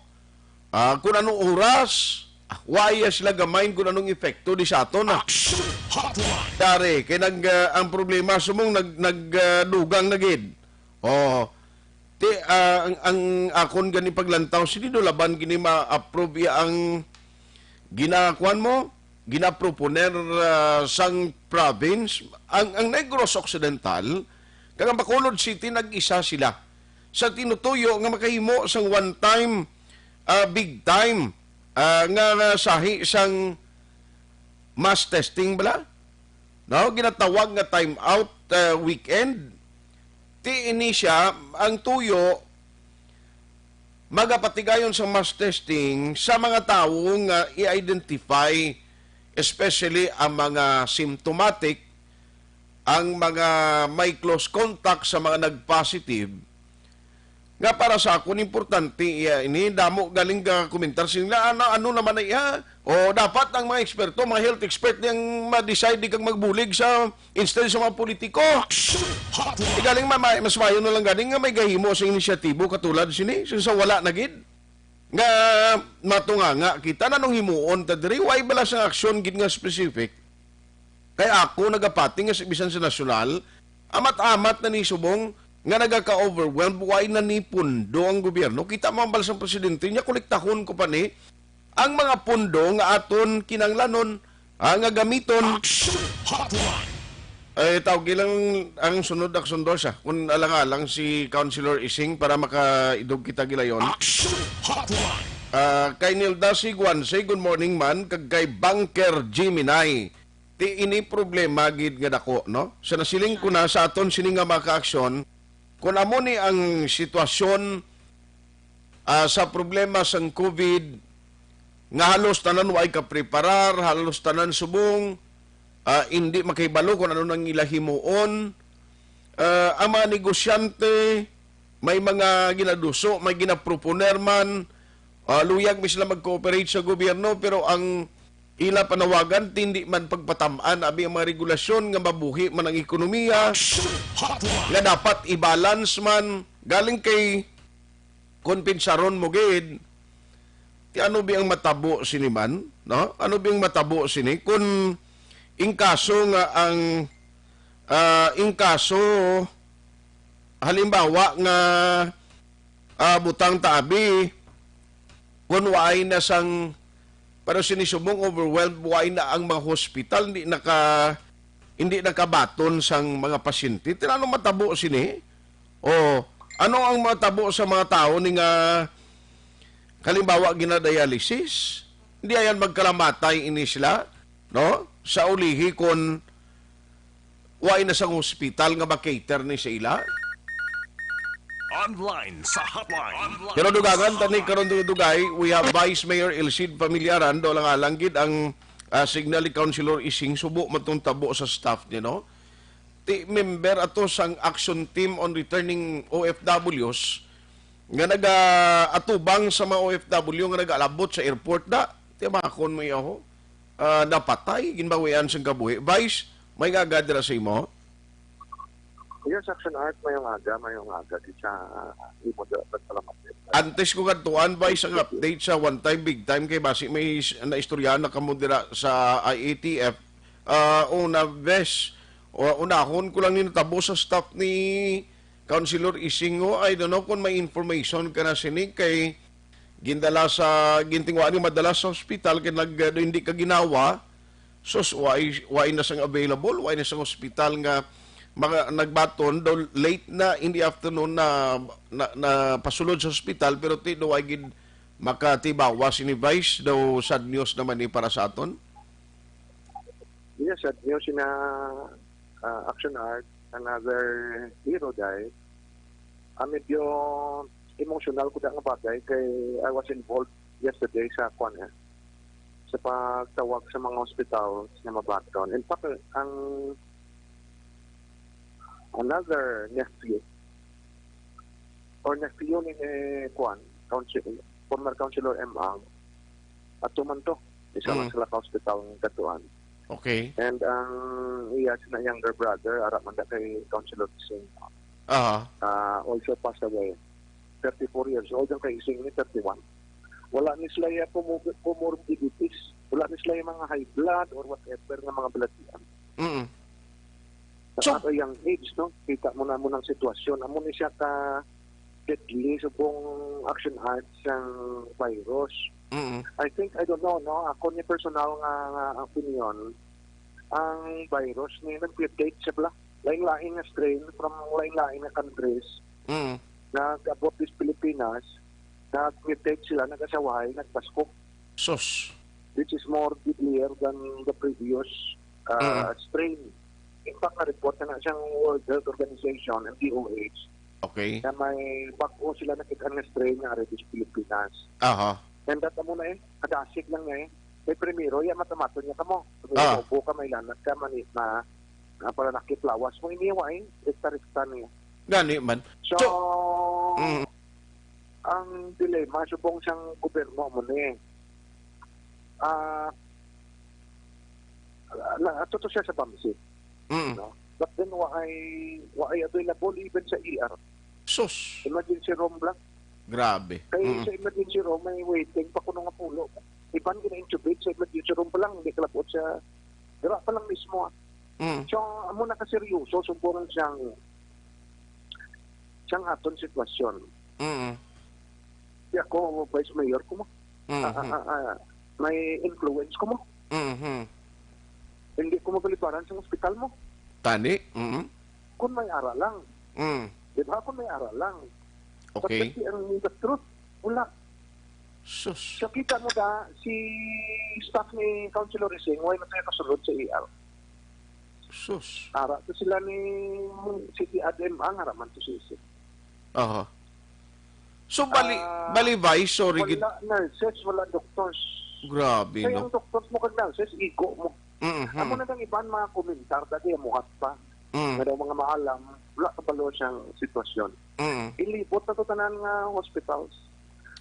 ah, kung anong oras, ah, waya sila gamay kung anong epekto di sa aton, ah. Action Hotline. Dari, kay nag, ah, ang problema, sumong nag, nag, ah, dugang na gid. Oh, ti, ah, ang, ang akon gani paglantaw, sini do laban gini ma-approve iya ang ginakuan mo, ginaproponer, ah, sang province, ang, ang Negros Occidental, kag ang Bacolod City, nag-isa sila sa tinutuyo nga makahimo sang one time, ah, big time, ah, nga, nga sahi sang mass testing bala. No, ginatawag nga time out, ah, weekend. Ti ini siya ang tuyo magapatigayon sa mass testing sa mga tawo nga i-identify, especially ang mga symptomatic, ang mga may close contact sa mga nag-positive, nga para sa akon importante iya ini, damo galing ka komentar sila, ano, ano naman na iya? O dapat ang mga eksperto, mga health expert, ang ma-decide di kag magbulig sa instead sa mga politiko. Action Hotline. Igaling ma-, ma-, mas mayo na lang ganing nga may gahimo sa inisyatibo katulad sini, sa, sa wala na gid. Nga matunganga kita, nanong himuon ta diri, why bala sang aksyon gid nga specific? Kay ako nagapati nga sa bisan sa nasyonal, amat-amat na ni subong nga nagaka-overwhelmed, why na ni pundo ang gobyerno? Kita mo ang balasang presidente niya, kolektahon ko pa ni ang mga pundo nga aton kinanglanon, ah, nga gamiton. Action Hotline. Eh, tawgi lang ang sunod, Aksyon Dos, ah. Kung alang-alang si Councilor Ising para makaidog kita gilayon. Action Hotline. Ah, kay Nilda Siguan, say good morning man, kag kay Banker Gemini. Ti ini problema gid nga dako, no? Sa nasiling ko na sa aton sini nga mga kaaksyon, kung amo ni ang sitwasyon, ah, sa problema sang COVID, nga halos tanan way kapreparar, halos tanan subong, ah, indi makahibalo kung ano nang ila himuon. Ah, ang mga negosyante, may mga ginaduso, may ginaproponer man, ah, luyag mi sila mag-cooperate sa gobyerno, pero ang ila panawagan, tindi man pagpatam-an, abi ang mga regulasyon nga mabuhi man ang ekonomiya, Action Hotline. Nga dapat i-balance man, galing kay kon pinsaron mo gid, ti ano bi ang matabo sini man, no? Ano bi ang matabo sini? Kun in kaso nga ang, ah, in kaso, halimbawa nga, ah, butang ta abi, kun waay na sang, pero sini subong overwhelmed, waay na ang mga hospital, hindi naka, hindi nakabaton sang mga pasyente. Ti ano matabo sini? O, ano ang matabo sa mga tao ni nga, halimbawa, ginadialysis? Hindi ayan magkalamatay ini sila, no? Sa ulihi, kon wa na sang hospital nga makater ni sa ila? Online sa hotline. Pero dugangan tani karon, dugay, we have Vice Mayor Elcid Familiaran, do lang alang gid ang, ah, signal ni Councilor Ising, subo man tong tabo sa staff niya, no? Ti member ato sang Action Team on Returning O F Ws nga nagaatubang sa mga O F W nga nagaalabot sa airport da. Ti makon mo iya ho. Ah, napatay, ginbawian sang kabuhi. Vice, may nga agad dira sa imo? Yes, Action Art, mayong aga, mayong aga di sa imo da, salamat. Antes ko kadtuan, Vice, ang update sa One Time Big Time kay basi may s-, naistoryahan na kamo dira sa I A T F. Ah, una, Ves, o, unahon ko lang ni natabo sa staff ni Councilor Ising, o, I don't know kung may information ka na sini kay gindala sa, gintingwa ni madala sa hospital kay nag, hindi ka ginawa. Sus, why, why na sang available? Why na sang hospital nga mga nagbaton daw late na in the afternoon na, na, na pasulod sa hospital, pero ti daw ay gid makatibawa sini, Vice, daw sad news naman ni para sa aton. Yes, sad news na, ah, Action Art, another hero died. Ah, medyo emotional ko da nga bagay kay I was involved yesterday sa kwan, eh, sa pagtawag sa mga hospital nga mabaton. In fact, ang another nephew or nephew ni, eh, kwan, council, former Councilor M Ang, ato man to. Isa lang Mm. sila ka hospital ng Katuan. Okay. And ang iya sina younger brother, ara man da kay Councilor Singh. Aha. Ah, also passed away. Thirty-four years old ang kay Singh ni thirty-one. Wala ni sila ya comor-, comorbidities. Wala ni sila yung mga high blood or whatever nga mga balatian. Mm. Sa So ato young age, no? Kita mo na mo ng sitwasyon. Amo ni siya ka deadly subong Action Art sang virus. Mm. I think, I don't know, no? Ako ni personal nga, nga opinion, ang virus ni nag-mutate siya pala. Lain-lain nga strain from lain-lain nga countries. Mm. Nag-abot dis Pilipinas, nag-mutate sila, nag-asawahay, nagpaskog. Sus. Which is more deadlier than the previous, uh, Mm. strain. In fact, na-report na na siyang World Health Organization, M D O H, Okay. na may bag-o sila nakita nga strain nga ari sa Pilipinas. Aha. And that amo na eh, kadasig lang na eh. May primero, ya matamaton niya kamo. May Ah. Bobo ka, may lanat ka, mani, ma, na para nakit lawas mo, iniwa eh. Rekta-rekta niya. Gani man. So, So, mm. ang dilema subong sang gobyerno mo ni, ah, na, ato to siya sa bamsit, Mm. no? But then, wa ay, wa ay available even sa E R. Sus. Emergency room lang. Grabe. Kay Mm. sa emergency room, may waiting pa kuno nga pulo. Iban gina-intubate sa emergency room pa lang, hindi kalabot sa, dira pa lang mismo, ah. Mm. So, amo na kaseryoso, subong siyang, siyang aton sitwasyon. Mm. Di ako, vice mayor ko mo. Mm. Ah, ah, ah, ah, may influence ko mo. Mm-hmm. Hindi ko mabalibaran sa ospital mo. Tani? Mm. Kung may ara lang. Mm. Di ba? Kung may ara lang. Okay. But that's the, ang the truth, wala. Sus. So, kita mo da, si staff ni Councilor Ising, why na tayo kasulod sa E R? Sus. Ara to sila ni City Admin, ara man to si Isin. Aha. So, bali, Ah, bali, Vice, sorry, gid. Wala nurses, wala doctors. Grabe, Kaya no? ang doctors mo kag nurses, igo mo. Mm-hmm. Amo na ang iban mga komentar, dati amuhat pa. Mm. Nga daw mga maalam, wala kabalo siyang sitwasyon. Mm. Ilibot na to tanan nga hospitals.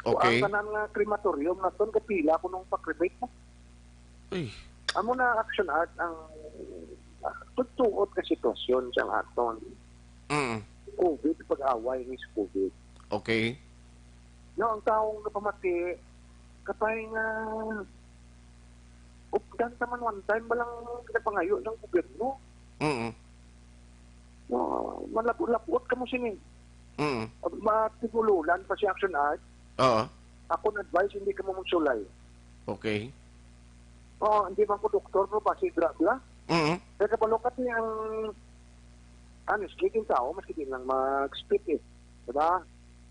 Okay. Ang tanan nga crematorium na ton, kapila ko nung pa-cremate mo. Ay. Amo na Action Art ang, ah, tutuot ka sitwasyon siyang aton. Mm. COVID, pag-away ni sa COVID. Okay. No, ang taong napamati, kapay nga updan naman one time, balang pinapangayo ng gobyerno. Mm. No, malapot-lapot ka mo sini. Mm. Matigululan pa si Action Art. Oo. Akong advice, hindi ka mo magsulay. Okay. Oh, hindi man ko doktor, pero basi drug la. Mm. Kaya kabalo ka niya ang, honestly, yung tao, maski di lang mag-spit eh. Diba?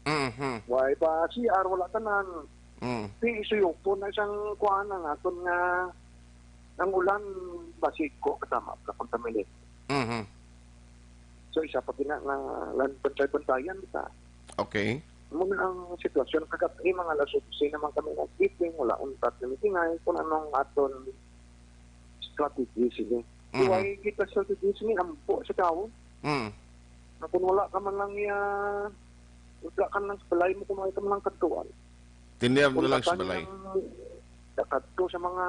Mm-hmm. Why ba C R wala tanan? Mm. Di isuyupon na isang kuhaan ang aton nga ang ulan, basi ko kasama ka contaminate. Mm-hmm. So, isa pa gina nga lan-, bantay-bantayan kita. Okay. Muna ang sitwasyon, kagat-, eh, mga alas otse naman kami nag-meeting, wala untat na meeting ay kung anong aton strategy sini. Mhm. Why kita strategy sini ampo sa tao? Mm. Na kung wala ka man lang iya, wala ka lang sa balay mo, kung wala ka man lang kadtuan. Tiner na lang sa balay. Nakadto sa mga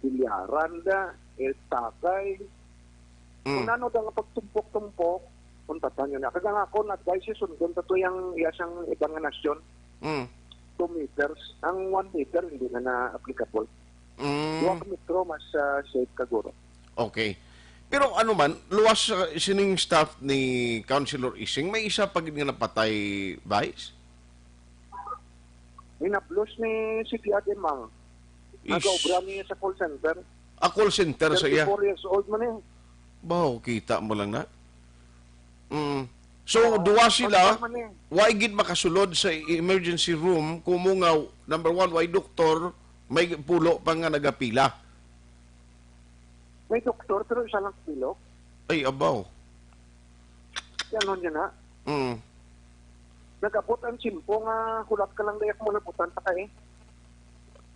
bilyaran da, eh, takay. Mm. Kung ano da nga pagtumpok-tumpok, kung tatanyo na. Kaya nga ako, nag-advise siya, sundon ta to yung iya siyang ibang nga nasyon. Mm. Two meters. Ang one meter, hindi na na-applicable. Mm. Duha ka metro, mas, ah, safe ka, guro. Okay. Pero ano man, luwas sa sining staff ni Councilor Ising, may isa pa gid nga napatay, Vice? Hinablos ni City Admin, Ish. Nagaobra niya sa call center. Ah, call center sa iya? Thirty-four years old man eh. Baw, kita mo lang na. Mm. So, Oo, duwa sila, pagka man eh. Why gid makasulod sa emergency room, kumo nga, number one, why doktor, may pulo pa nga nagapila? May doktor, pero isa lang pilok. Ay, abaw. Yan nun yun, ha? Mm. Nag-abot ang tiyempo nga hulat ka lang, dayak mo nabutan pa ka, eh.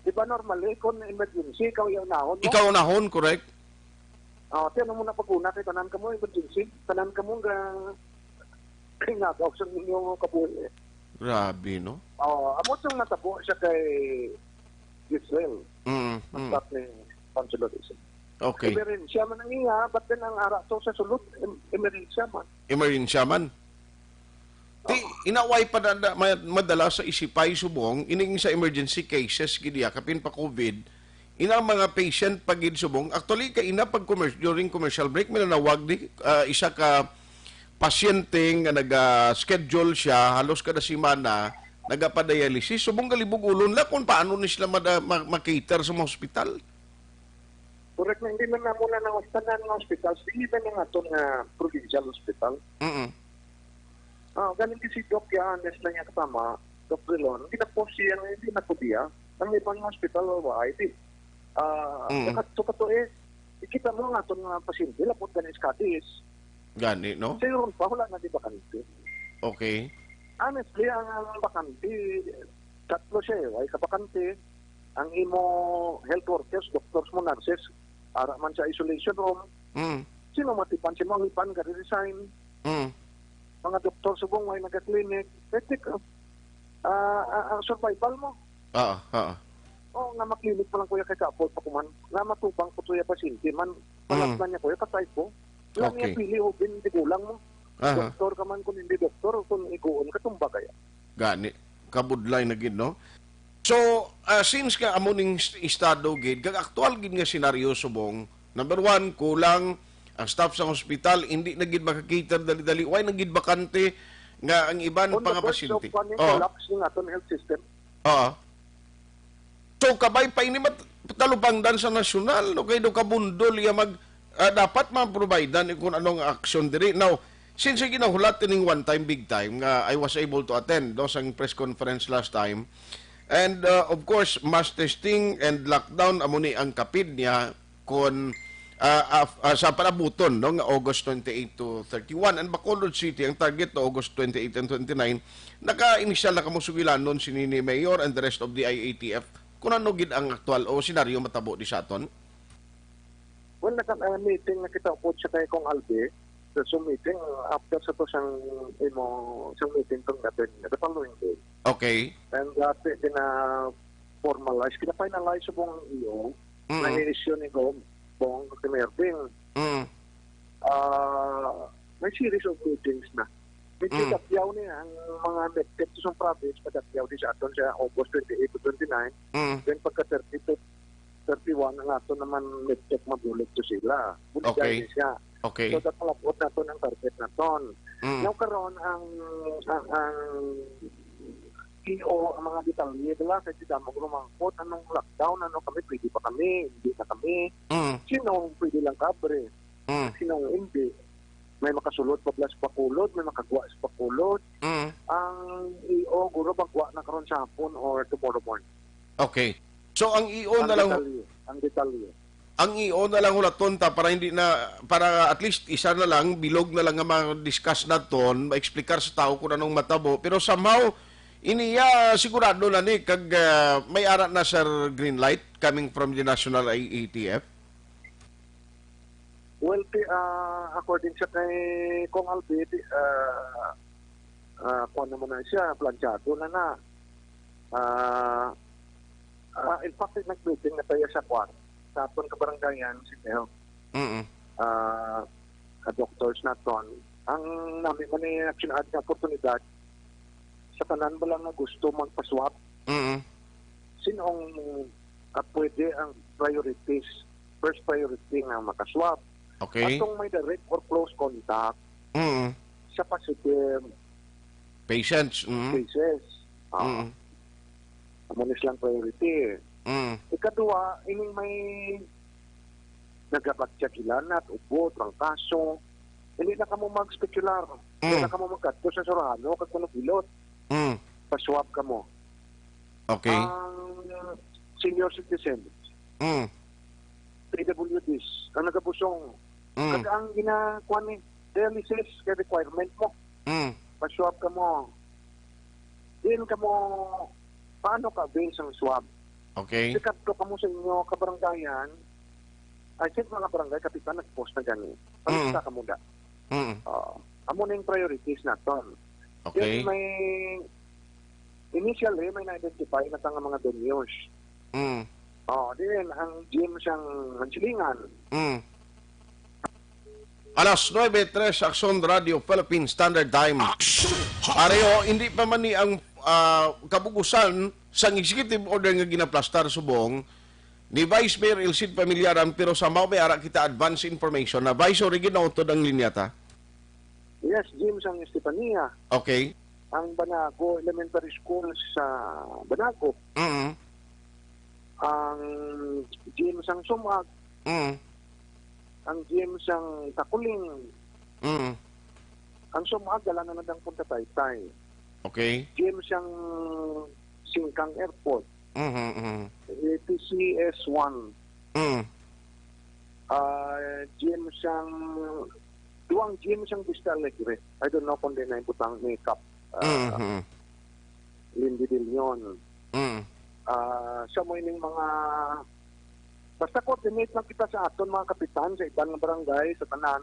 Di ba normally, kung emergency, ikaw yung unahon mo? Ikaw unahon, correct? Oh, tiyan mo na pag-una kay tanan ka mo, emergency. Tanan ka mo nga kay nagaw sa inyo kabuhi. Grabe, no? Oh, amo itong natabo siya kay Israel. Mm, mm. Ang start ni Councilor Israel. Okay. Emerensya man ang iya, but then ang ara to sa sulod, em-, emerensya man. Emerensya man. Ti, Oo. Inaway pa na, na, ma-, madala sa Isipay subong, ining sa emergency cases, gid iya, kapin pa COVID, ina mga patient pa gid subong. Actually, kay ina pag commer-, during commercial break, may nanawag ni, ah, isa ka pasyente nga naga-schedule siya, halos kada semana, nagapadialysis. Subong galibog ulon la kung paano ni sila mada-, ma-, ma-cater sa mga hospital. Correct na, hindi man namo na ng tanan nga hospital, even ang aton nga provincial hospital. Mm-mm. Ah, galing si Doc Yanes na niya kasama, Doc Rilon, hindi na po siya, hindi na po diya. Ang ibang hospital, wa, ay di. Ah, Mm. Kakat-, so kato eh, ikita mo nga aton nga pasyente, lapot ka na iskadis. Gani, no? Siguro pa, wala na di bakante. Okay. Honestly, ang, ang bakante, tatlo siya eh. Ay kabakante, ang imo health workers, doctors mo, nurses, ara man sa isolation room. Mm. Sino matipan? Si mga iban, gari-resign. Mm. Mga doktor subong, may nagka-clinic. Etik, ah, ah, ah, survival mo. Oo, oo. Oo, nga maklinik pa lang, kuya, kay kapoy pa kuman. Nga matubang ko, kuya, pasyente man. Palat Mm. na niya, kuya, patay ko. Wala niya Okay. pili, ubin, di kulang mo. Aha. Doktor ka man, kung hindi doktor, kung iguon ka, tumba kaya. Gani, kabudlay na gid, no? So, ah, since nga amo ning est-, estado gid, kag aktual gid nga senaryo subong, number one, kulang ang staff sa hospital, hindi na gid makakater dali-dali, why na gid bakante nga ang iban On the pa nga verge of pasyente? One Oh. collapse ng aton health system. Oo. So, kabay pa ini mat-, talupangdan sa nasyonal, no? Kay do kabundol iya mag, ah, dapat man providean kung anong aksyon diri. Now, since ginahulat ining one time, big time, nga I was able to attend, no, sang press conference last time, and, uh, of course, mass testing and lockdown, amo ni ang kapid niya, kon, ah, af-, ah, sa palabuton, no, nga August twenty-eight to thirty-one. Ang Bacolod City, ang target to August twenty-eight and twenty-nine. Naka-initial na kamo sugilanon sini ni Mayor and the rest of the I A T F. Kung ano gid ang aktual o senaryo matabo di sa aton? Well, naka-, ah, meeting na kita upod sa kay Kong Albi. So, so meeting after sa to sang imo, sang meeting tong natin, the following day. Okay. And, ah, pi-, pina-formalize, pina-finalize sa buong E O, Mm. na i-issue ni Gov, Bong, kay Mayor Bing. Mm. Ah, may series of meetings na. Medyo Mm. dapyaw ni ang mga medtech sa province, padapyaw di sa aton sa August twenty-eight to twenty-nine. Mm. Then pagka thirty to thirty-one, ang aton naman medtech mabulig to sila. Buligay Okay. ni siya. Okay. So, dapat malabot naton ang target naton. Mm. Now, karon ang, ang, ang E O, ang mga detalye, dala kay si Damog Rumangkot, anong lockdown, ano kami, pwede pa kami, hindi na kami. Mm. Sino ang pwede lang kabre? Mm. Sino ang hindi? May makasulod pa bala sa Bacolod, may makagwa sa Bacolod. Mm. Ang E O, guro, magwa na karon sa hapon or tomorrow morning. Okay. So, ang E O Ang na lang, detalye, ang detalye. ang E O na lang hulaton ta para hindi na, para at least isa na lang, bilog na lang nga ma-discuss naton, ma-explicar sa tao kung anong matabo. Pero somehow, iniya sigurado na ni, kag, ah, may ara na, sir, green light coming from the National I A T F? Well, ti-, ah, according sa kay Kong Albi, ti-, ah, ah, kuwan naman na siya, planchado na na. Ah, ah, in fact, nag-meeting na tayo sa kuwan, sa aton kabarangayan, si Mel. Mm. Ah, sa doctors naton. Ang nami man ni Action Ad nga oportunidad, sa tanan ba lang nga gusto magpa-swab? Mm. Sino ang, ah, pwede ang priorities, first priority nga makaswab? Okay. Atong may direct or close contact Mm. sa positive Patients, mm. cases. Ah. Mm. Amo ni silang priority. Mm. Ikadua, ining may nagabatyag hilanat, ubo, trangkaso, hindi na kamo mag-specular. Hindi Mm. na kamo magkadto sa surahano kag manugilot. Mm. Pa-swab kamo. Okay. Ang senior citizen, Mm. P W Ds, ang nagabusong, Mm. kag ang ginakuan ni dialysis kay requirement mo. Mm. Pa-swab kamo. Diin kamo, paano ka avail sang swab? Okay. Sikadto kamo sa inyo kabarangayan, I think mga barangay kapitan nag-post na gani. Palista Mm. kamo da. Mm. Oo. Amo na yung priorities naton. Okay. Then may, initially, may na-identify na ta nga mga venues. Mm. Oh, then, ang gym sang Hansilingan. Mm. Alas nuebe tres, Aksyon Radio Philippine Standard Time. Aksyon! Pareho, hindi pa man ni ang, ah, kabugusan sang executive order nga ginaplastar subong ni Vice Mayor El Cid Familiaran, pero somehow may ara kita advance information na Vice, ori ginautod ang linya ta. Yes, gym sang Estefania. Okay. Ang Banago Elementary School sa Banago. Mm. Ang gym sang Sumag. Mm. Ang gym sang Takuling. Mm. Ang Sumag, dala na lang punta Taytay. Okay. Gym sang Singkang Airport. Mhm, mhm. T C S one. Mm. Ah, gym sang, duwang gym sang Vista Alegre. I don't know kung di na yung butang makeup. Ah, Mhm. Lindy De Leon. Mm. Ah, sa mo ining mga, basta coordinate lang kita sa aton mga kapitan sa iban nga barangay, sa tanan.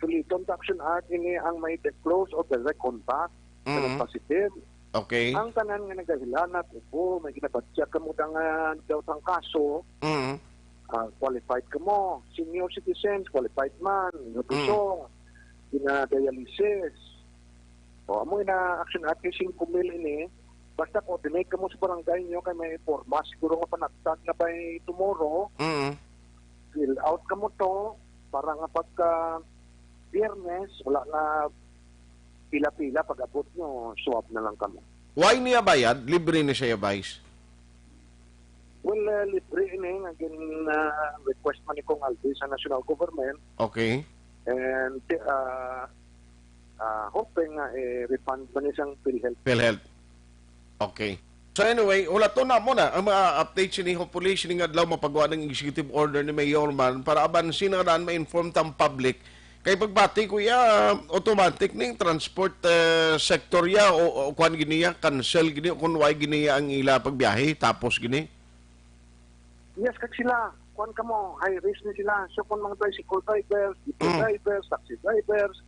Suliton ta Action Act ini ang may di-, close or direct contact, Mm. positive. Okay. Ang tanan nga nagahilanat, ubo, may ginabatyag kamo da nga daw sang kaso, Mm. ah, qualified kamo. Senior citizens, qualified man, Mm. nabusong, gina-dialysis. O, amo na Action Act kay singko mil ini. Basta coordinate kamo sa barangay nyo kay may forma siguro nga panagtag na by tomorrow. Mm. Fill out kamo to para nga pagka Biyernes, wala na pila-pila pag-abot nyo, swab na lang kamo. Why niya bayad? Libre ni siya, Vice? Well, uh, libre ini nga gin, uh, request man ni Kong Alvin sa national government. Okay. And, uh, uh, hoping nga, eh, refund man ni sang PhilHealth. PhilHealth. Okay. So anyway, hulaton na mo na ang mga updates sini. Hopefully, sini nga adlaw mapagawa ng executive order ni Mayor man para abansi na daan ma-inform tang public. Kay pagbati, kuya, automatic ning transport, eh, sector ya o, o kuan gini ya, cancel gini o kung why gini ya ang ila pagbiyahe, tapos gini. Yes, kag sila, kuan ka mo, high risk ni sila. So, kung mga tricycle drivers, jeepney Mm. drivers, taxi drivers,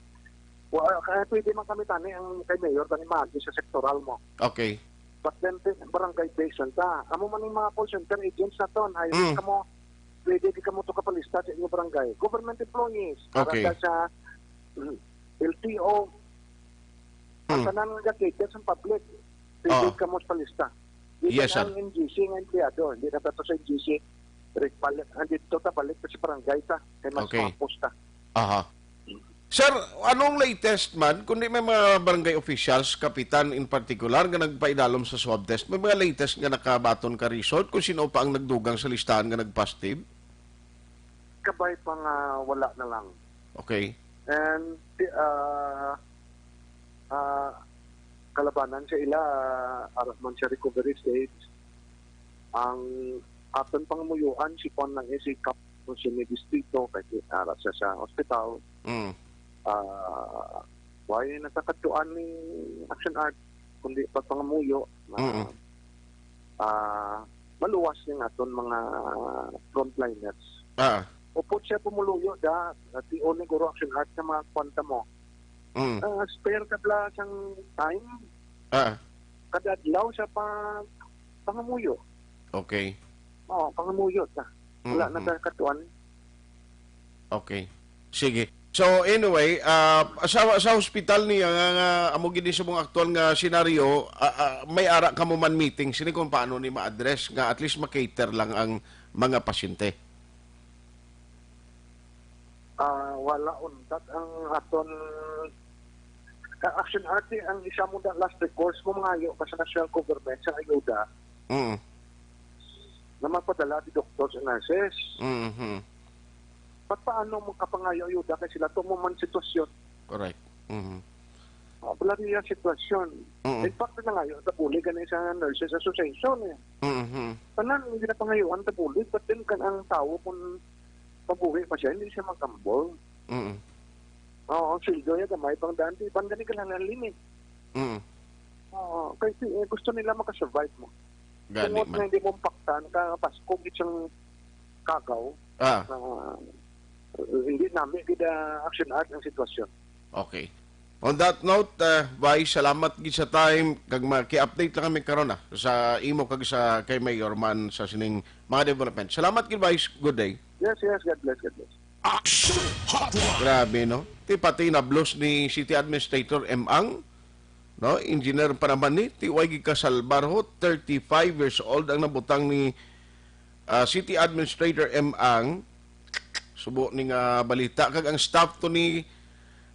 wa-, kaya pwede man kami tani ang kay Mayor, tani maagi sa sektoral mo. Okay. But then, the barangay based on ta. Amo man yung mga call center agents naton, high risk Mm. ka mo, pwede di ka mo to kapalista sa inyong barangay. Government employees, para Okay. ka sa, mm, L T O, ang Mm. tanan nga cater sa public, pwede Ah. ka mo sa palista. Even Yes, sir. ang N G C nga empleyado, hindi na to sa N G C, rik-, balik, andito ta, balik ta sa barangay ta, kay mas Okay. mapos ta. Aha. Sir, anong latest man, kundi may mga barangay officials, kapitan in particular, nga nagpaidalom sa swab test? May mga latest nga nakabaton ka result kung sino pa ang nagdugang sa listahan nga nagpositive? Kabay pa nga wala na lang. Okay. And, ah, ah, kalabanan sa ila, ah, ara man sa recovery stage, ang aton pangamuyuan, si Juan lang, eh, si Kap, kung siya may distrito, kay ara siya sa ospital. Mm. Ah, why nakakatuan ni Action Art, kundi pagpangamuyo na, Mm. ah, maluwas ning aton mga frontliners. Ah. Upod siya pumuluyo da, ah, tion ni Guro Action Art sa mga kwanta mo. Mm. Ah, spare ka bala sang time. Ah. Kada adlaw sa pag-, pangamuyo. Okay. Oo, pangamuyo ta. Wala Mm-hmm. na ka katuan. Okay. Sige. So, anyway, ah, sa, sa hospital niya nga, nga amo gid sa mga aktual nga senaryo, ah, ah, may ara kamo man meeting sini kung paano ni ma-address nga at least ma-cater lang ang mga pasyente? Ah, wala untat ang aton, ah, Action Art, eh, ang isa mo na last recourse mo, mangayo ka sa national government sa ayuda Mm. na magpadala di doctors and nurses. Mhm. Pat paano mo kapangayo ayuda kay sila to mo man sitwasyon? Correct. Mhm. Ah, wala niya sitwasyon. Mm. In fact, nangayo ta bulig gani sa Nurses Association, eh. Mhm. Tanan, hindi na pangayuan ta bulig, but then kan ang tawo kung mabuhi pa siya, hindi siya magkambol. Mm. Oo, ang sweldo niya gamay pang daan, di bang gani ka lang limit. Mm. Oo, kay si, eh, gusto nila makasurvive mo. Gani Tungod man. Nga hindi mo paktan, ka Pasko, gid siyang kagaw. Ah. Na, eh, hindi nami gid, ah, Action Art ang sitwasyon. Okay. On that note, uh, Vice, salamat gid sa time, kag maki-update lang kami karon, ah, sa imo kag sa kay Mayor man sa sining mga development. Salamat gid, Vice. Good day. Yes, yes. God bless, God bless. Action Hotline. Grabe, no? Ti pati nablos ni City Administrator M. Ang, no? Engineer pa naman ni, ti way gikasalbar ho, thirty-five years old ang nabutang ni, ah, City Administrator M. Ang. Subo ni nga balita, kag ang staff to ni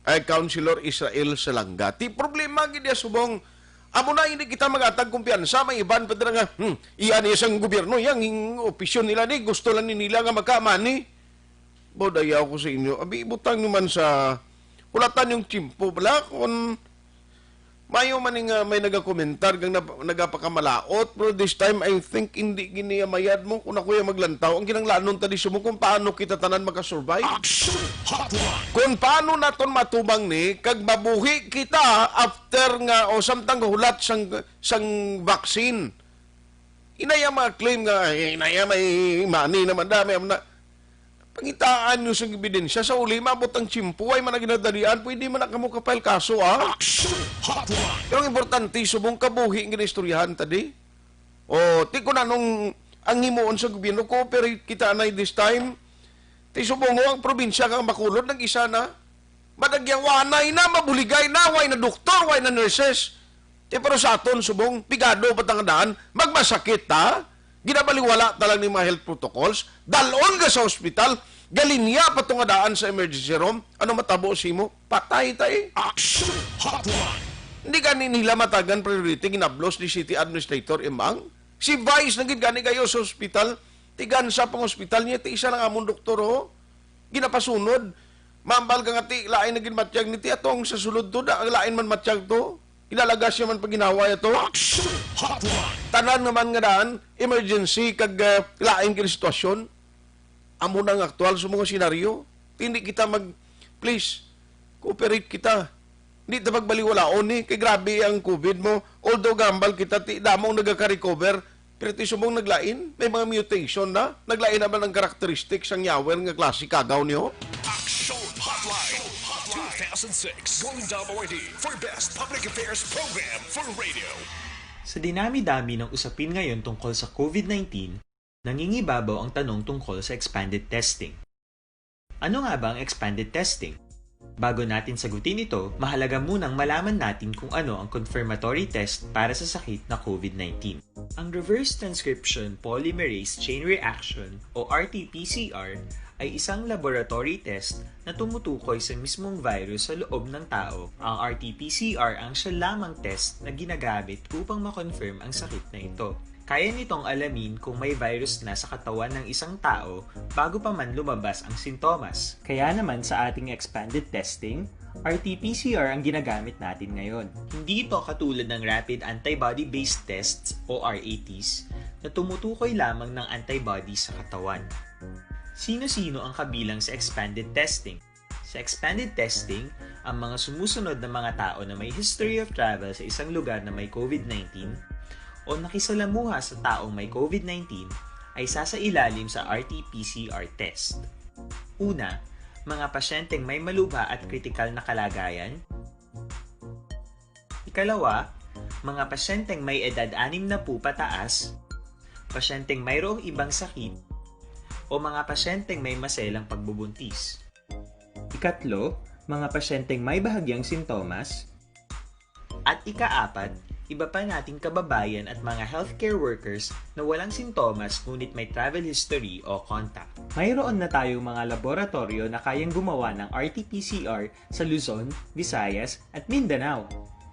ay Councilor Israel Salanga. Ti problema gid ya subong, amo na hindi kita magatag kumpiyansa, may iban pa dira nga, "Hmm, iya ni sang gobyerno, yang opisyon nila ni, gusto lang ni nila nga magkamani." Bo, dayaw ko sa inyo. Abi, ibutang nyo man sa, hulatan yung tiyempo, bala, kung mayo man nga may nagakomentar, kang nap-, nagapakamalaot, pero this time, I think, hindi gini mayad mo. Kung ako yung maglantaw, ang kinanglanon ta di sumo kung paano kita tanan makasurvive. Action Hotline. Kung paano naton matubang ni, kag mabuhi kita after nga, o samtang hulat sang, sang vaccine. Inaya mga claim nga, "Ay, inaya may money naman dami." Am na, pangitaan nyo sa ebidensya. Sa uli, maabot ang tiyempo, ay man ang ginadalian, pwede man na kamo ka-file kaso, ah. Action Hotline. Pero ang importante, subong kabuhi ang ginaistoryahan ta di. O, ti ko na nung ang himuon sa gobyerno, cooperate kita na this time. Ti subong ho ang probinsya kang Bacolod, nag-isa na. Madagyawanay na, mabuligay na, way na doktor, way na nurses. Ti pero sa aton, subong, pigado pa tang daan, magmasakit ta, ginabaliwala ta lang ni mga health protocols, dalon ka sa ospital, galinya pa tong daan sa emergency room, ano matabo sa imo? Patay ta eh. Action Hotline. Hindi gani nila matagan priority, ginablos ni City Administrator Imang. Si Vice na gid gani kayo sa ospital, tigansa pang ospital niya, ti isa lang amon doktor, ho. Ginapasunod. Mambal ka nga ti, lain na gid matyag ni ti atong sa sulod to, da, lain man matyag to. Dalaga siya man paginawa ito. Action Hotline. Tanan naman nga daan, emergency kag, ah, lain kini sitwasyon. Amo na ang aktual sa mga senaryo. Hindi kita mag, please, cooperate kita. Hindi ta magbaliwalaon ni, kay grabe ang covid mo. Although gambal kita, ti damo ang nagaka-recover, pero ti subong naglain, may mga mutation na. Naglain naman ang characteristics sang yawer nga klase kagaw niyo. Action Hotline two thousand six Golden Dome Awardee for Best Public Affairs Program for Radio. Sa dinami-dami ng usapin ngayon tungkol sa covid nineteen, nangingibabaw ang tanong tungkol sa expanded testing. Ano nga ba ang expanded testing? Bago natin sagutin ito, mahalaga munang malaman natin kung ano ang confirmatory test para sa sakit na covid nineteen. Ang reverse transcription polymerase chain reaction o R T P C R ay isang laboratory test na tumutukoy sa mismong virus sa loob ng tao. Ang R T P C R ang siya lamang test na ginagamit upang ma-confirm ang sakit na ito. Kaya nitong alamin kung may virus na sa katawan ng isang tao bago pa man lumabas ang sintomas. Kaya naman sa ating expanded testing, R T P C R ang ginagamit natin ngayon. Hindi ito katulad ng rapid antibody-based tests o R A Ts na tumutukoy lamang ng antibody sa katawan. Sino-sino ang kabilang sa expanded testing? Sa expanded testing, ang mga sumusunod na mga tao na may history of travel sa isang lugar na may covid nineteen o nakisalamuha sa taong may covid nineteen ay sasailalim sa R T P C R test. Una, mga pasyenteng may malubha at kritikal na kalagayan. Ikalawa, mga pasyenteng may edad anim na po pataas, pasyenteng mayroong ibang sakit, o mga pasyenteng may maselang pagbubuntis. Ikatlo, mga pasyenteng may bahagyang sintomas. At ikaapat, iba pa nating kababayan at mga healthcare workers na walang sintomas ngunit may travel history o contact. Mayroon na tayong mga laboratoryo na kayang gumawa ng R T P C R sa Luzon, Visayas, at Mindanao.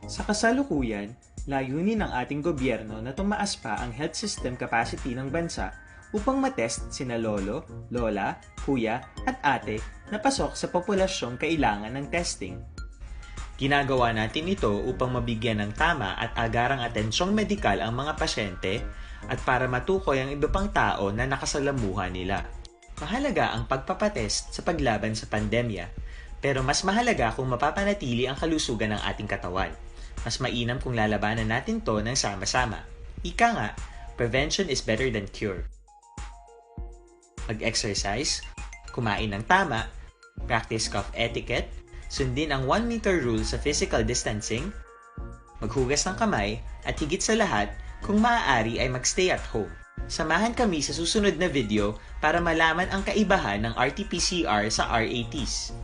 Sa kasalukuyan, layunin ng ating gobyerno na tumaas pa ang health system capacity ng bansa upang matest sina lolo, lola, kuya, at ate na pasok sa populasyong kailangan ng testing. Ginagawa natin ito upang mabigyan ng tama at agarang atensyong medikal ang mga pasyente at para matukoy ang iba pang tao na nakasalamuha nila. Mahalaga ang pagpapatest sa paglaban sa pandemya, pero mas mahalaga kung mapapanatili ang kalusugan ng ating katawan. Mas mainam kung lalabanan natin 'to ng sama-sama. Ika nga, prevention is better than cure. Mag-exercise, kumain ng tama, practice cough etiquette, sundin ang one meter rule sa physical distancing, maghugas ng kamay, at higit sa lahat, kung maaari ay mag-stay at home. Samahan kami sa susunod na video para malaman ang kaibahan ng R T P C R sa R A Ts.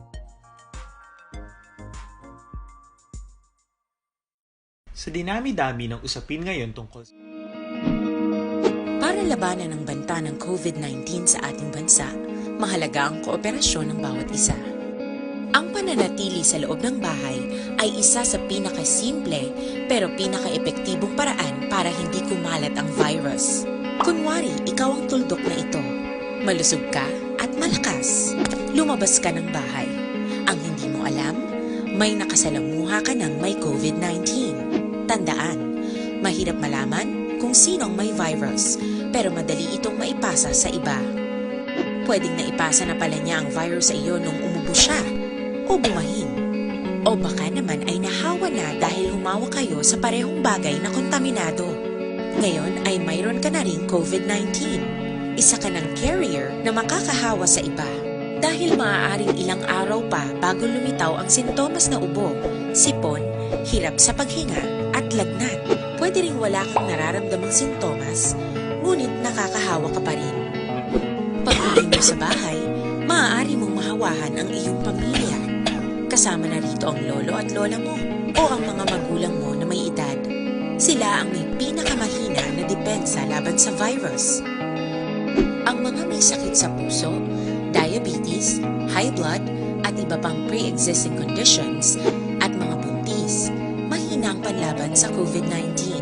Sa dinami-dami ng usapin ngayon tungkol sa Para labanan ang banta ng covid nineteen sa ating bansa, mahalaga ang kooperasyon ng bawat isa. Ang pananatili sa loob ng bahay ay isa sa pinakasimple pero pinakaepektibong paraan para hindi kumalat ang virus. Kunwari, ikaw ang tuldok na ito. Malusog ka at malakas. Lumabas ka ng bahay. Ang hindi mo alam, may nakasalamuha ka ng may covid nineteen. Tandaan, mahirap malaman kung sino ang may virus, pero madali itong maipasa sa iba. Pwedeng naipasa na pala niya ang virus sa iyo nung umubo siya o bumahin. O baka naman ay nahawa na dahil humawak kayo sa parehong bagay na kontaminado. Ngayon ay mayroon ka na ring covid nineteen. Isa ka ng carrier na makakahawa sa iba. Dahil maaaring ilang araw pa bago lumitaw ang sintomas na ubo, sipon, hirap sa paghinga, at lagnat. Pwede ring wala kang nararamdamang sintomas, ngunit nakakahawa ka pa rin. Pag-uwi mo sa bahay, maaari mong mahawahan ang iyong pamilya. Kasama na rito ang lolo at lola mo o ang mga magulang mo na may edad. Sila ang may pinakamahina na depensa laban sa virus. Ang mga may sakit sa puso, diabetes, high blood, at iba pang pre-existing conditions, at mga buntis, mahina ang panlaban sa covid nineteen.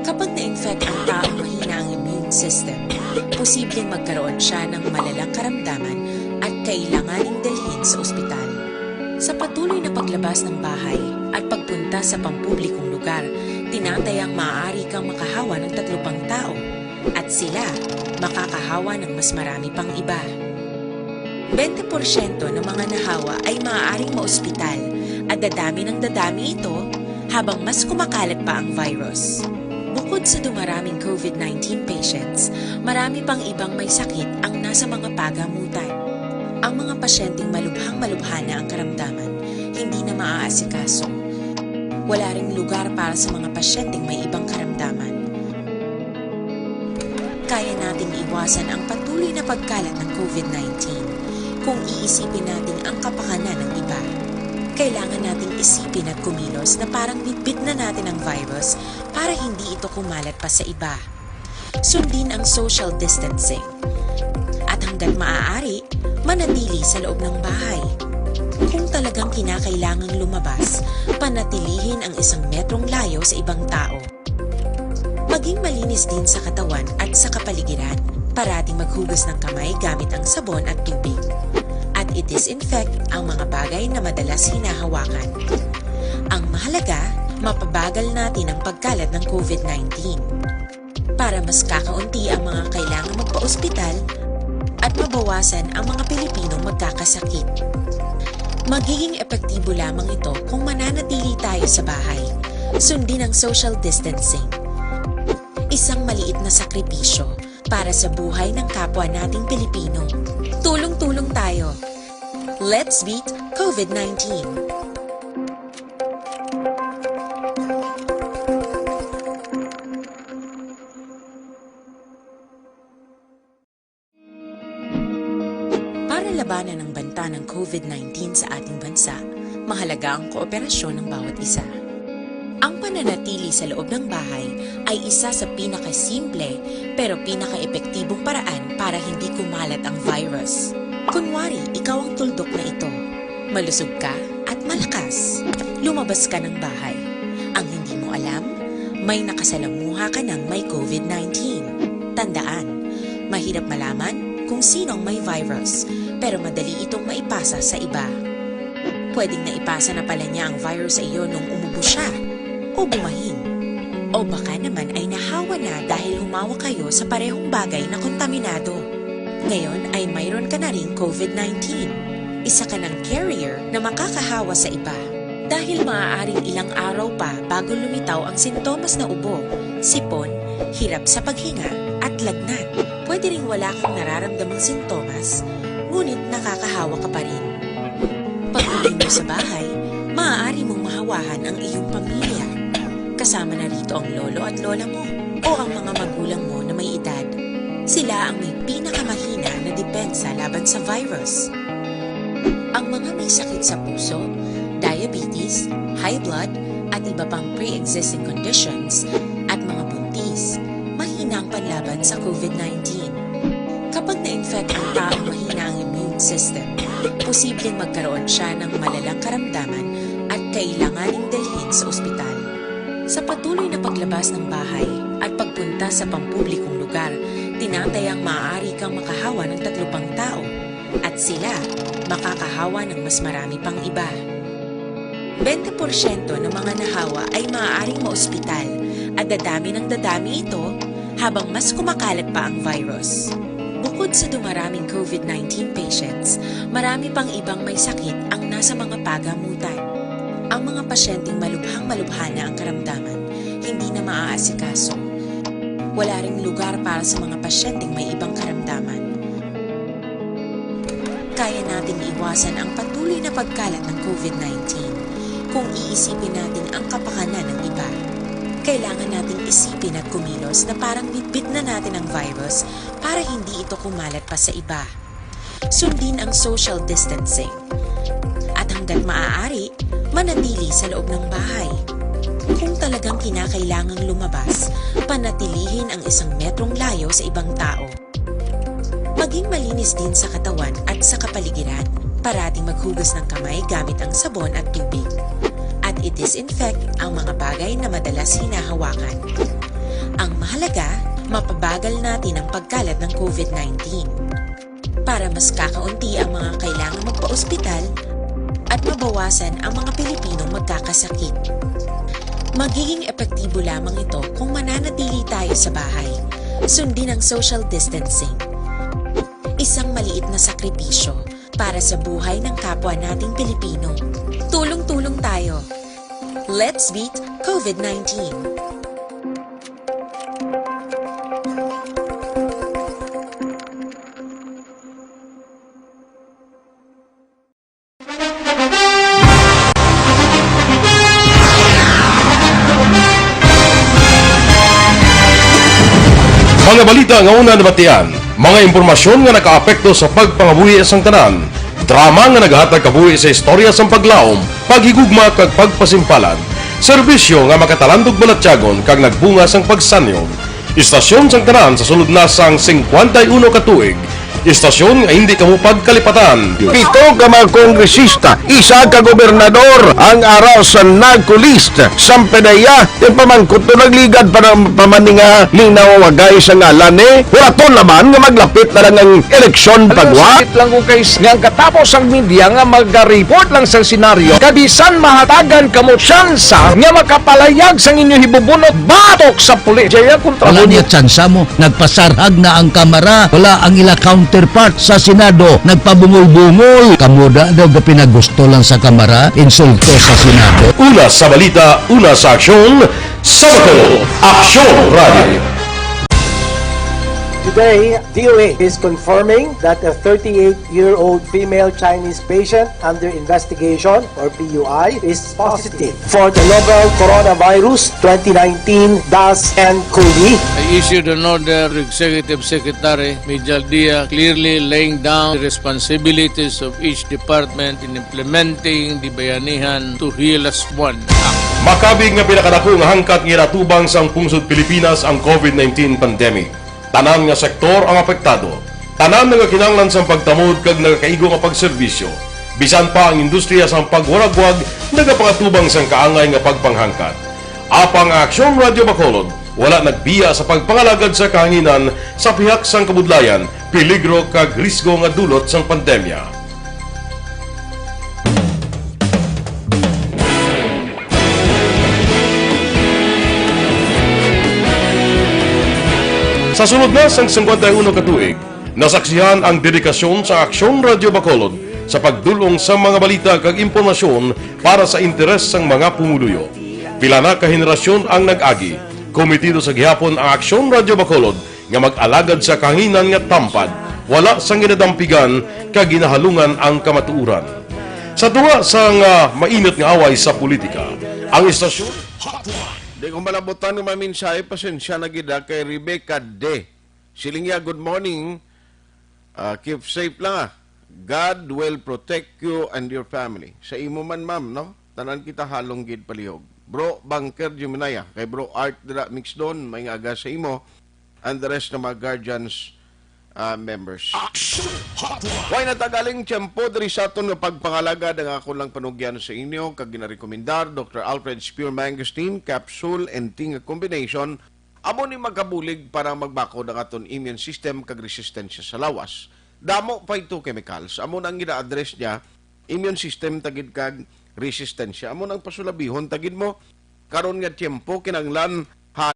Kapag na-infect ang taong mahina ang immune system, posibleng magkaroon siya ng malalang karamdaman at kailanganing dalhin sa ospital. Sa patuloy na paglabas ng bahay at pagpunta sa pampublikong lugar, tinatayang maaari kang makahawa ng tatlo pang tao at sila makakahawa ng mas marami pang iba. Bente porsyento ng mga nahawa ay maaaring maospital at dadami ng dadami ito habang mas kumakalat pa ang virus. Bukod sa dumaraming COVID nineteen patients, marami pang ibang may sakit ang nasa mga pagamutan. Ang mga pasyenteng malubhang-malubha na ang karamdaman, hindi na maaasikaso. Wala ring lugar para sa mga pasyenteng may ibang karamdaman. Kaya nating iwasan ang patuloy na pagkalat ng COVID nineteen kung iisipin natin ang kapakanan ng iba. Kailangan nating isipin at kumilos na parang bitbit na natin ang virus para hindi ito kumalat pa sa iba. Sundin ang social distancing. At hanggat maaari, manatili sa loob ng bahay. Kung talagang kinakailangang lumabas, panatilihin ang isang metrong layo sa ibang tao. Maging malinis din sa katawan at sa kapaligiran. Parating maghugas ng kamay gamit ang sabon at tubig. At i-disinfect ang mga bagay na madalas hinahawakan. Ang mahalaga, mapabagal natin ang pagkalat ng COVID nineteen para mas kakaunti ang mga kailangang magpaospital at mabawasan ang mga Pilipinong magkakasakit. Magiging epektibo lamang ito kung mananatili tayo sa bahay. Sundin ang social distancing. Isang maliit na sakripisyo para sa buhay ng kapwa nating Pilipino. Tulong-tulong tayo. Let's beat COVID nineteen. Para labanan ang banta ng COVID nineteen sa ating bansa, mahalaga ang kooperasyon ng bawat isa. Ang pananatili sa loob ng bahay ay isa sa pinakasimple pero pinakaepektibong paraan para hindi kumalat ang virus. Kunwari, ikaw ang tuldok na ito. Malusog ka at malakas. Lumabas ka ng bahay. Ang hindi mo alam, may nakasalamuha ka ng may COVID nineteen. Tandaan, mahirap malaman kung sino ang may virus, pero madali itong maipasa sa iba. Pwedeng naipasa na pala niya ang virus sa iyo nung umubo siya, o bumahin. O baka naman ay nahawa na dahil humawak kayo sa parehong bagay na kontaminado. Ngayon ay mayroon ka na ring COVID nineteen. Isa ka ng carrier na makakahawa sa iba. Dahil maaaring ilang araw pa bago lumitaw ang sintomas na ubo, sipon, hirap sa paghinga, at lagnat. Pwede ring wala kang nararamdamang sintomas, ngunit nakakahawa ka pa rin. Pag-uwi mo sa bahay, maaari mong mahawahan ang iyong pamilya. Kasama na rito ang lolo at lola mo o ang mga magulang mo na may edad. Sila ang may pinakamahina na depensa laban sa virus. Ang mga may sakit sa puso, diabetes, high blood, at iba pang pre-existing conditions, at mga buntis, mahina ang panlaban sa COVID nineteen. Kapag na-infect ang taong mahina ang immune system, posibleng magkaroon siya ng malalang karamdaman at kailanganing dalhin sa ospital. Sa patuloy na paglabas ng bahay at pagpunta sa pampublikong lugar, tinatayang maaari kang makahawa ng tatlo pang tao at sila makakahawa ng mas marami pang iba. Bente porsyento ng mga nahawa ay maaaring maospital at dadami ng dadami ito habang mas kumakalat pa ang virus. Bukod sa dumaraming COVID nineteen patients, marami pang ibang may sakit ang nasa mga pagamutan. Ang mga pasyenteng malubhang-malubha na ang karamdaman, hindi na maaasikaso. Wala ring lugar para sa mga pasyenteng may ibang karamdaman. Kaya nating iwasan ang patuloy na pagkalat ng COVID nineteen kung iisipin natin ang kapakanan ng iba. Kailangan nating isipin at kumilos na parang bitbit na natin ang virus para hindi ito kumalat pa sa iba. Sundin ang social distancing. At hanggat maaari, manatili sa loob ng bahay. Kung talagang kinakailangang lumabas, panatilihin ang isang metrong layo sa ibang tao. Maging malinis din sa katawan at sa kapaligiran. Parating maghugas ng kamay gamit ang sabon at tubig. At i-disinfect ang mga bagay na madalas hinahawakan. Ang mahalaga, mapabagal natin ang pagkalat ng COVID nineteen. Para mas kakaunti ang mga kailangang magpaospital at mabawasan ang mga Pilipinong magkakasakit. Magiging epektibo lamang ito kung mananatili tayo sa bahay, sundin ang social distancing. Isang maliit na sakripisyo para sa buhay ng kapwa nating Pilipino. Tulong-tulong tayo. Let's beat COVID nineteen. Mga balita nga una nabatian, mga impormasyon nga nakaapekto sa pagpangabuhi sang tanan, drama nga nagahatag kabuhi sa istorya sang paglaom, paghigugma kag pagpasimpalan, serbisyo nga makatalandog balatyagon kag nagbunga sang pagsanyog. Istasyon sang tanan sa sulod na sang singkwenta y uno ka tuig. Istasyon nga hindi kamo pagkalipatan. Pito ka mga kongresista, isa ka gobernador ang ara sa narco list. Sampedeya, yung pamangkot to nagligad pa ng pamaninga linaw wagay sa ngalan ni Huraton naman nga maglapit na lang ang eleksyon pagwa. Sakit lang ko kay s-, nga ang katapos ang media nga mag-report lang sa senaryo, kabisan mahatagan kamo tsansa nga makapalayag sang inyo hibubunot batok sa pulis. Jaya kontra Wala mo. Niya tsansa mo, nagpasarhag na ang Kamara, wala ang ila counterpart sa Senado, nagpabungol-bungol. Kamo da daw gapinagusto lang sa Kamara, insulto sa Senado. Una sa balita, una sa aksyon, sa Bacolod, Aksyon Radio. Today, D O A is confirming that a thirty-eight-year-old female Chinese patient under investigation, or P U I, is positive for the novel coronavirus twenty nineteen dash N cov. I issued an order to Executive Secretary Mijal Dia, clearly laying down the responsibilities of each department in implementing the Bayanihan to Heal Us One Act. Makabig nga pinakadako nga hangkat nga ginatubang sang pungsod Pilipinas ang COVID nineteen pandemic. Tanan nga sektor ang apektado. Tanan nagakinahanglan sang pagtamod kag nagakaigo nga pagserbisyo. Bisan pa ang industriya sang pagwaragwag nagapangatubang sang kaangay nga pagpanghangkat. Apang ang Aksyon Radio Bacolod wala nagbiya sa pagpangalagad sa kahanginan sa pihak sang kabudlayan, peligro kag risgo nga dulot sang pandemya. Sa sulod na sang singkwenta y uno ka tuig, nasaksihan ang dedikasyon sa Aksyon Radio Bacolod sa pagdul-ong sa mga balita kag impormasyon para sa interes sang mga pumuluyo. Pila na ka henerasyon ang nag-agi. Komitido sa gihapon ang Aksyon Radio Bacolod nga mag-alagad sa kahanginan nga tampad, wala sang ginadampigan kag ginahalungan ang kamatuoran. Sa tunga sang, ah, mainit nga away sa politika, ang istasyon Hotline. Di ko malabutan nga maminsahe, pasensya na gid, ah, kay Rebecca De. Siling niya, "Good morning. Ah, keep safe lang, ah. God will protect you and your family." Sa imo man, ma'am, no? Tanan kita halong gid palihog. Bro Bunker Juminaya, kay Bro Art dira, Mixdon, may nga aga sa imo, and the rest ng mga guardians, ah, members. Action Hotline. Way natagaling tiyempo diri sa aton nga pagpangalagad ang akon lang panugyan sa inyo kag ginarekomendar Doctor Alfred's Pure Mangosteen Capsule and Tea nga combination. Amo ni magabulig para magbakod ang aton immune system kag resistensya sa lawas. Damo phytochemicals. Amo na ang gina-address niya, immune system ta gid kag resistensya. Amo nang pasulabihon ta gid mo karon nga tiyempo, kinahanglan ha-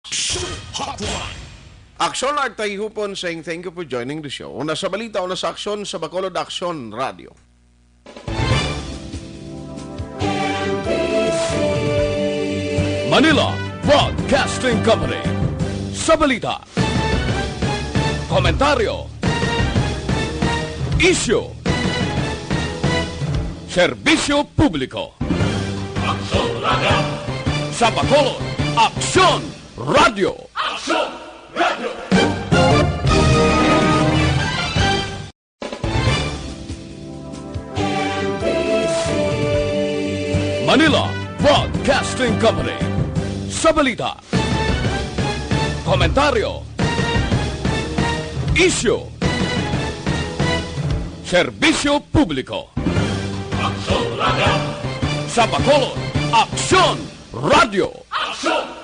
Aksyon Hotline. Aksyon, Art Tahihupon saying thank you for joining the show. Una sa balita, una sa aksyon sa Bacolod Aksyon Radio. Manila Broadcasting Company. Sa balita, komentaryo, isyu, serbisyo publiko. Aksyon Radio. Sa Bacolod, Aksyon Radio. Aksyon Radio. Manila Broadcasting Company. Sa balita, komentaryo, isyu, serbisyo publiko. Aksyon Radio. Sa Bacolod, Aksyon Radio. Aksyon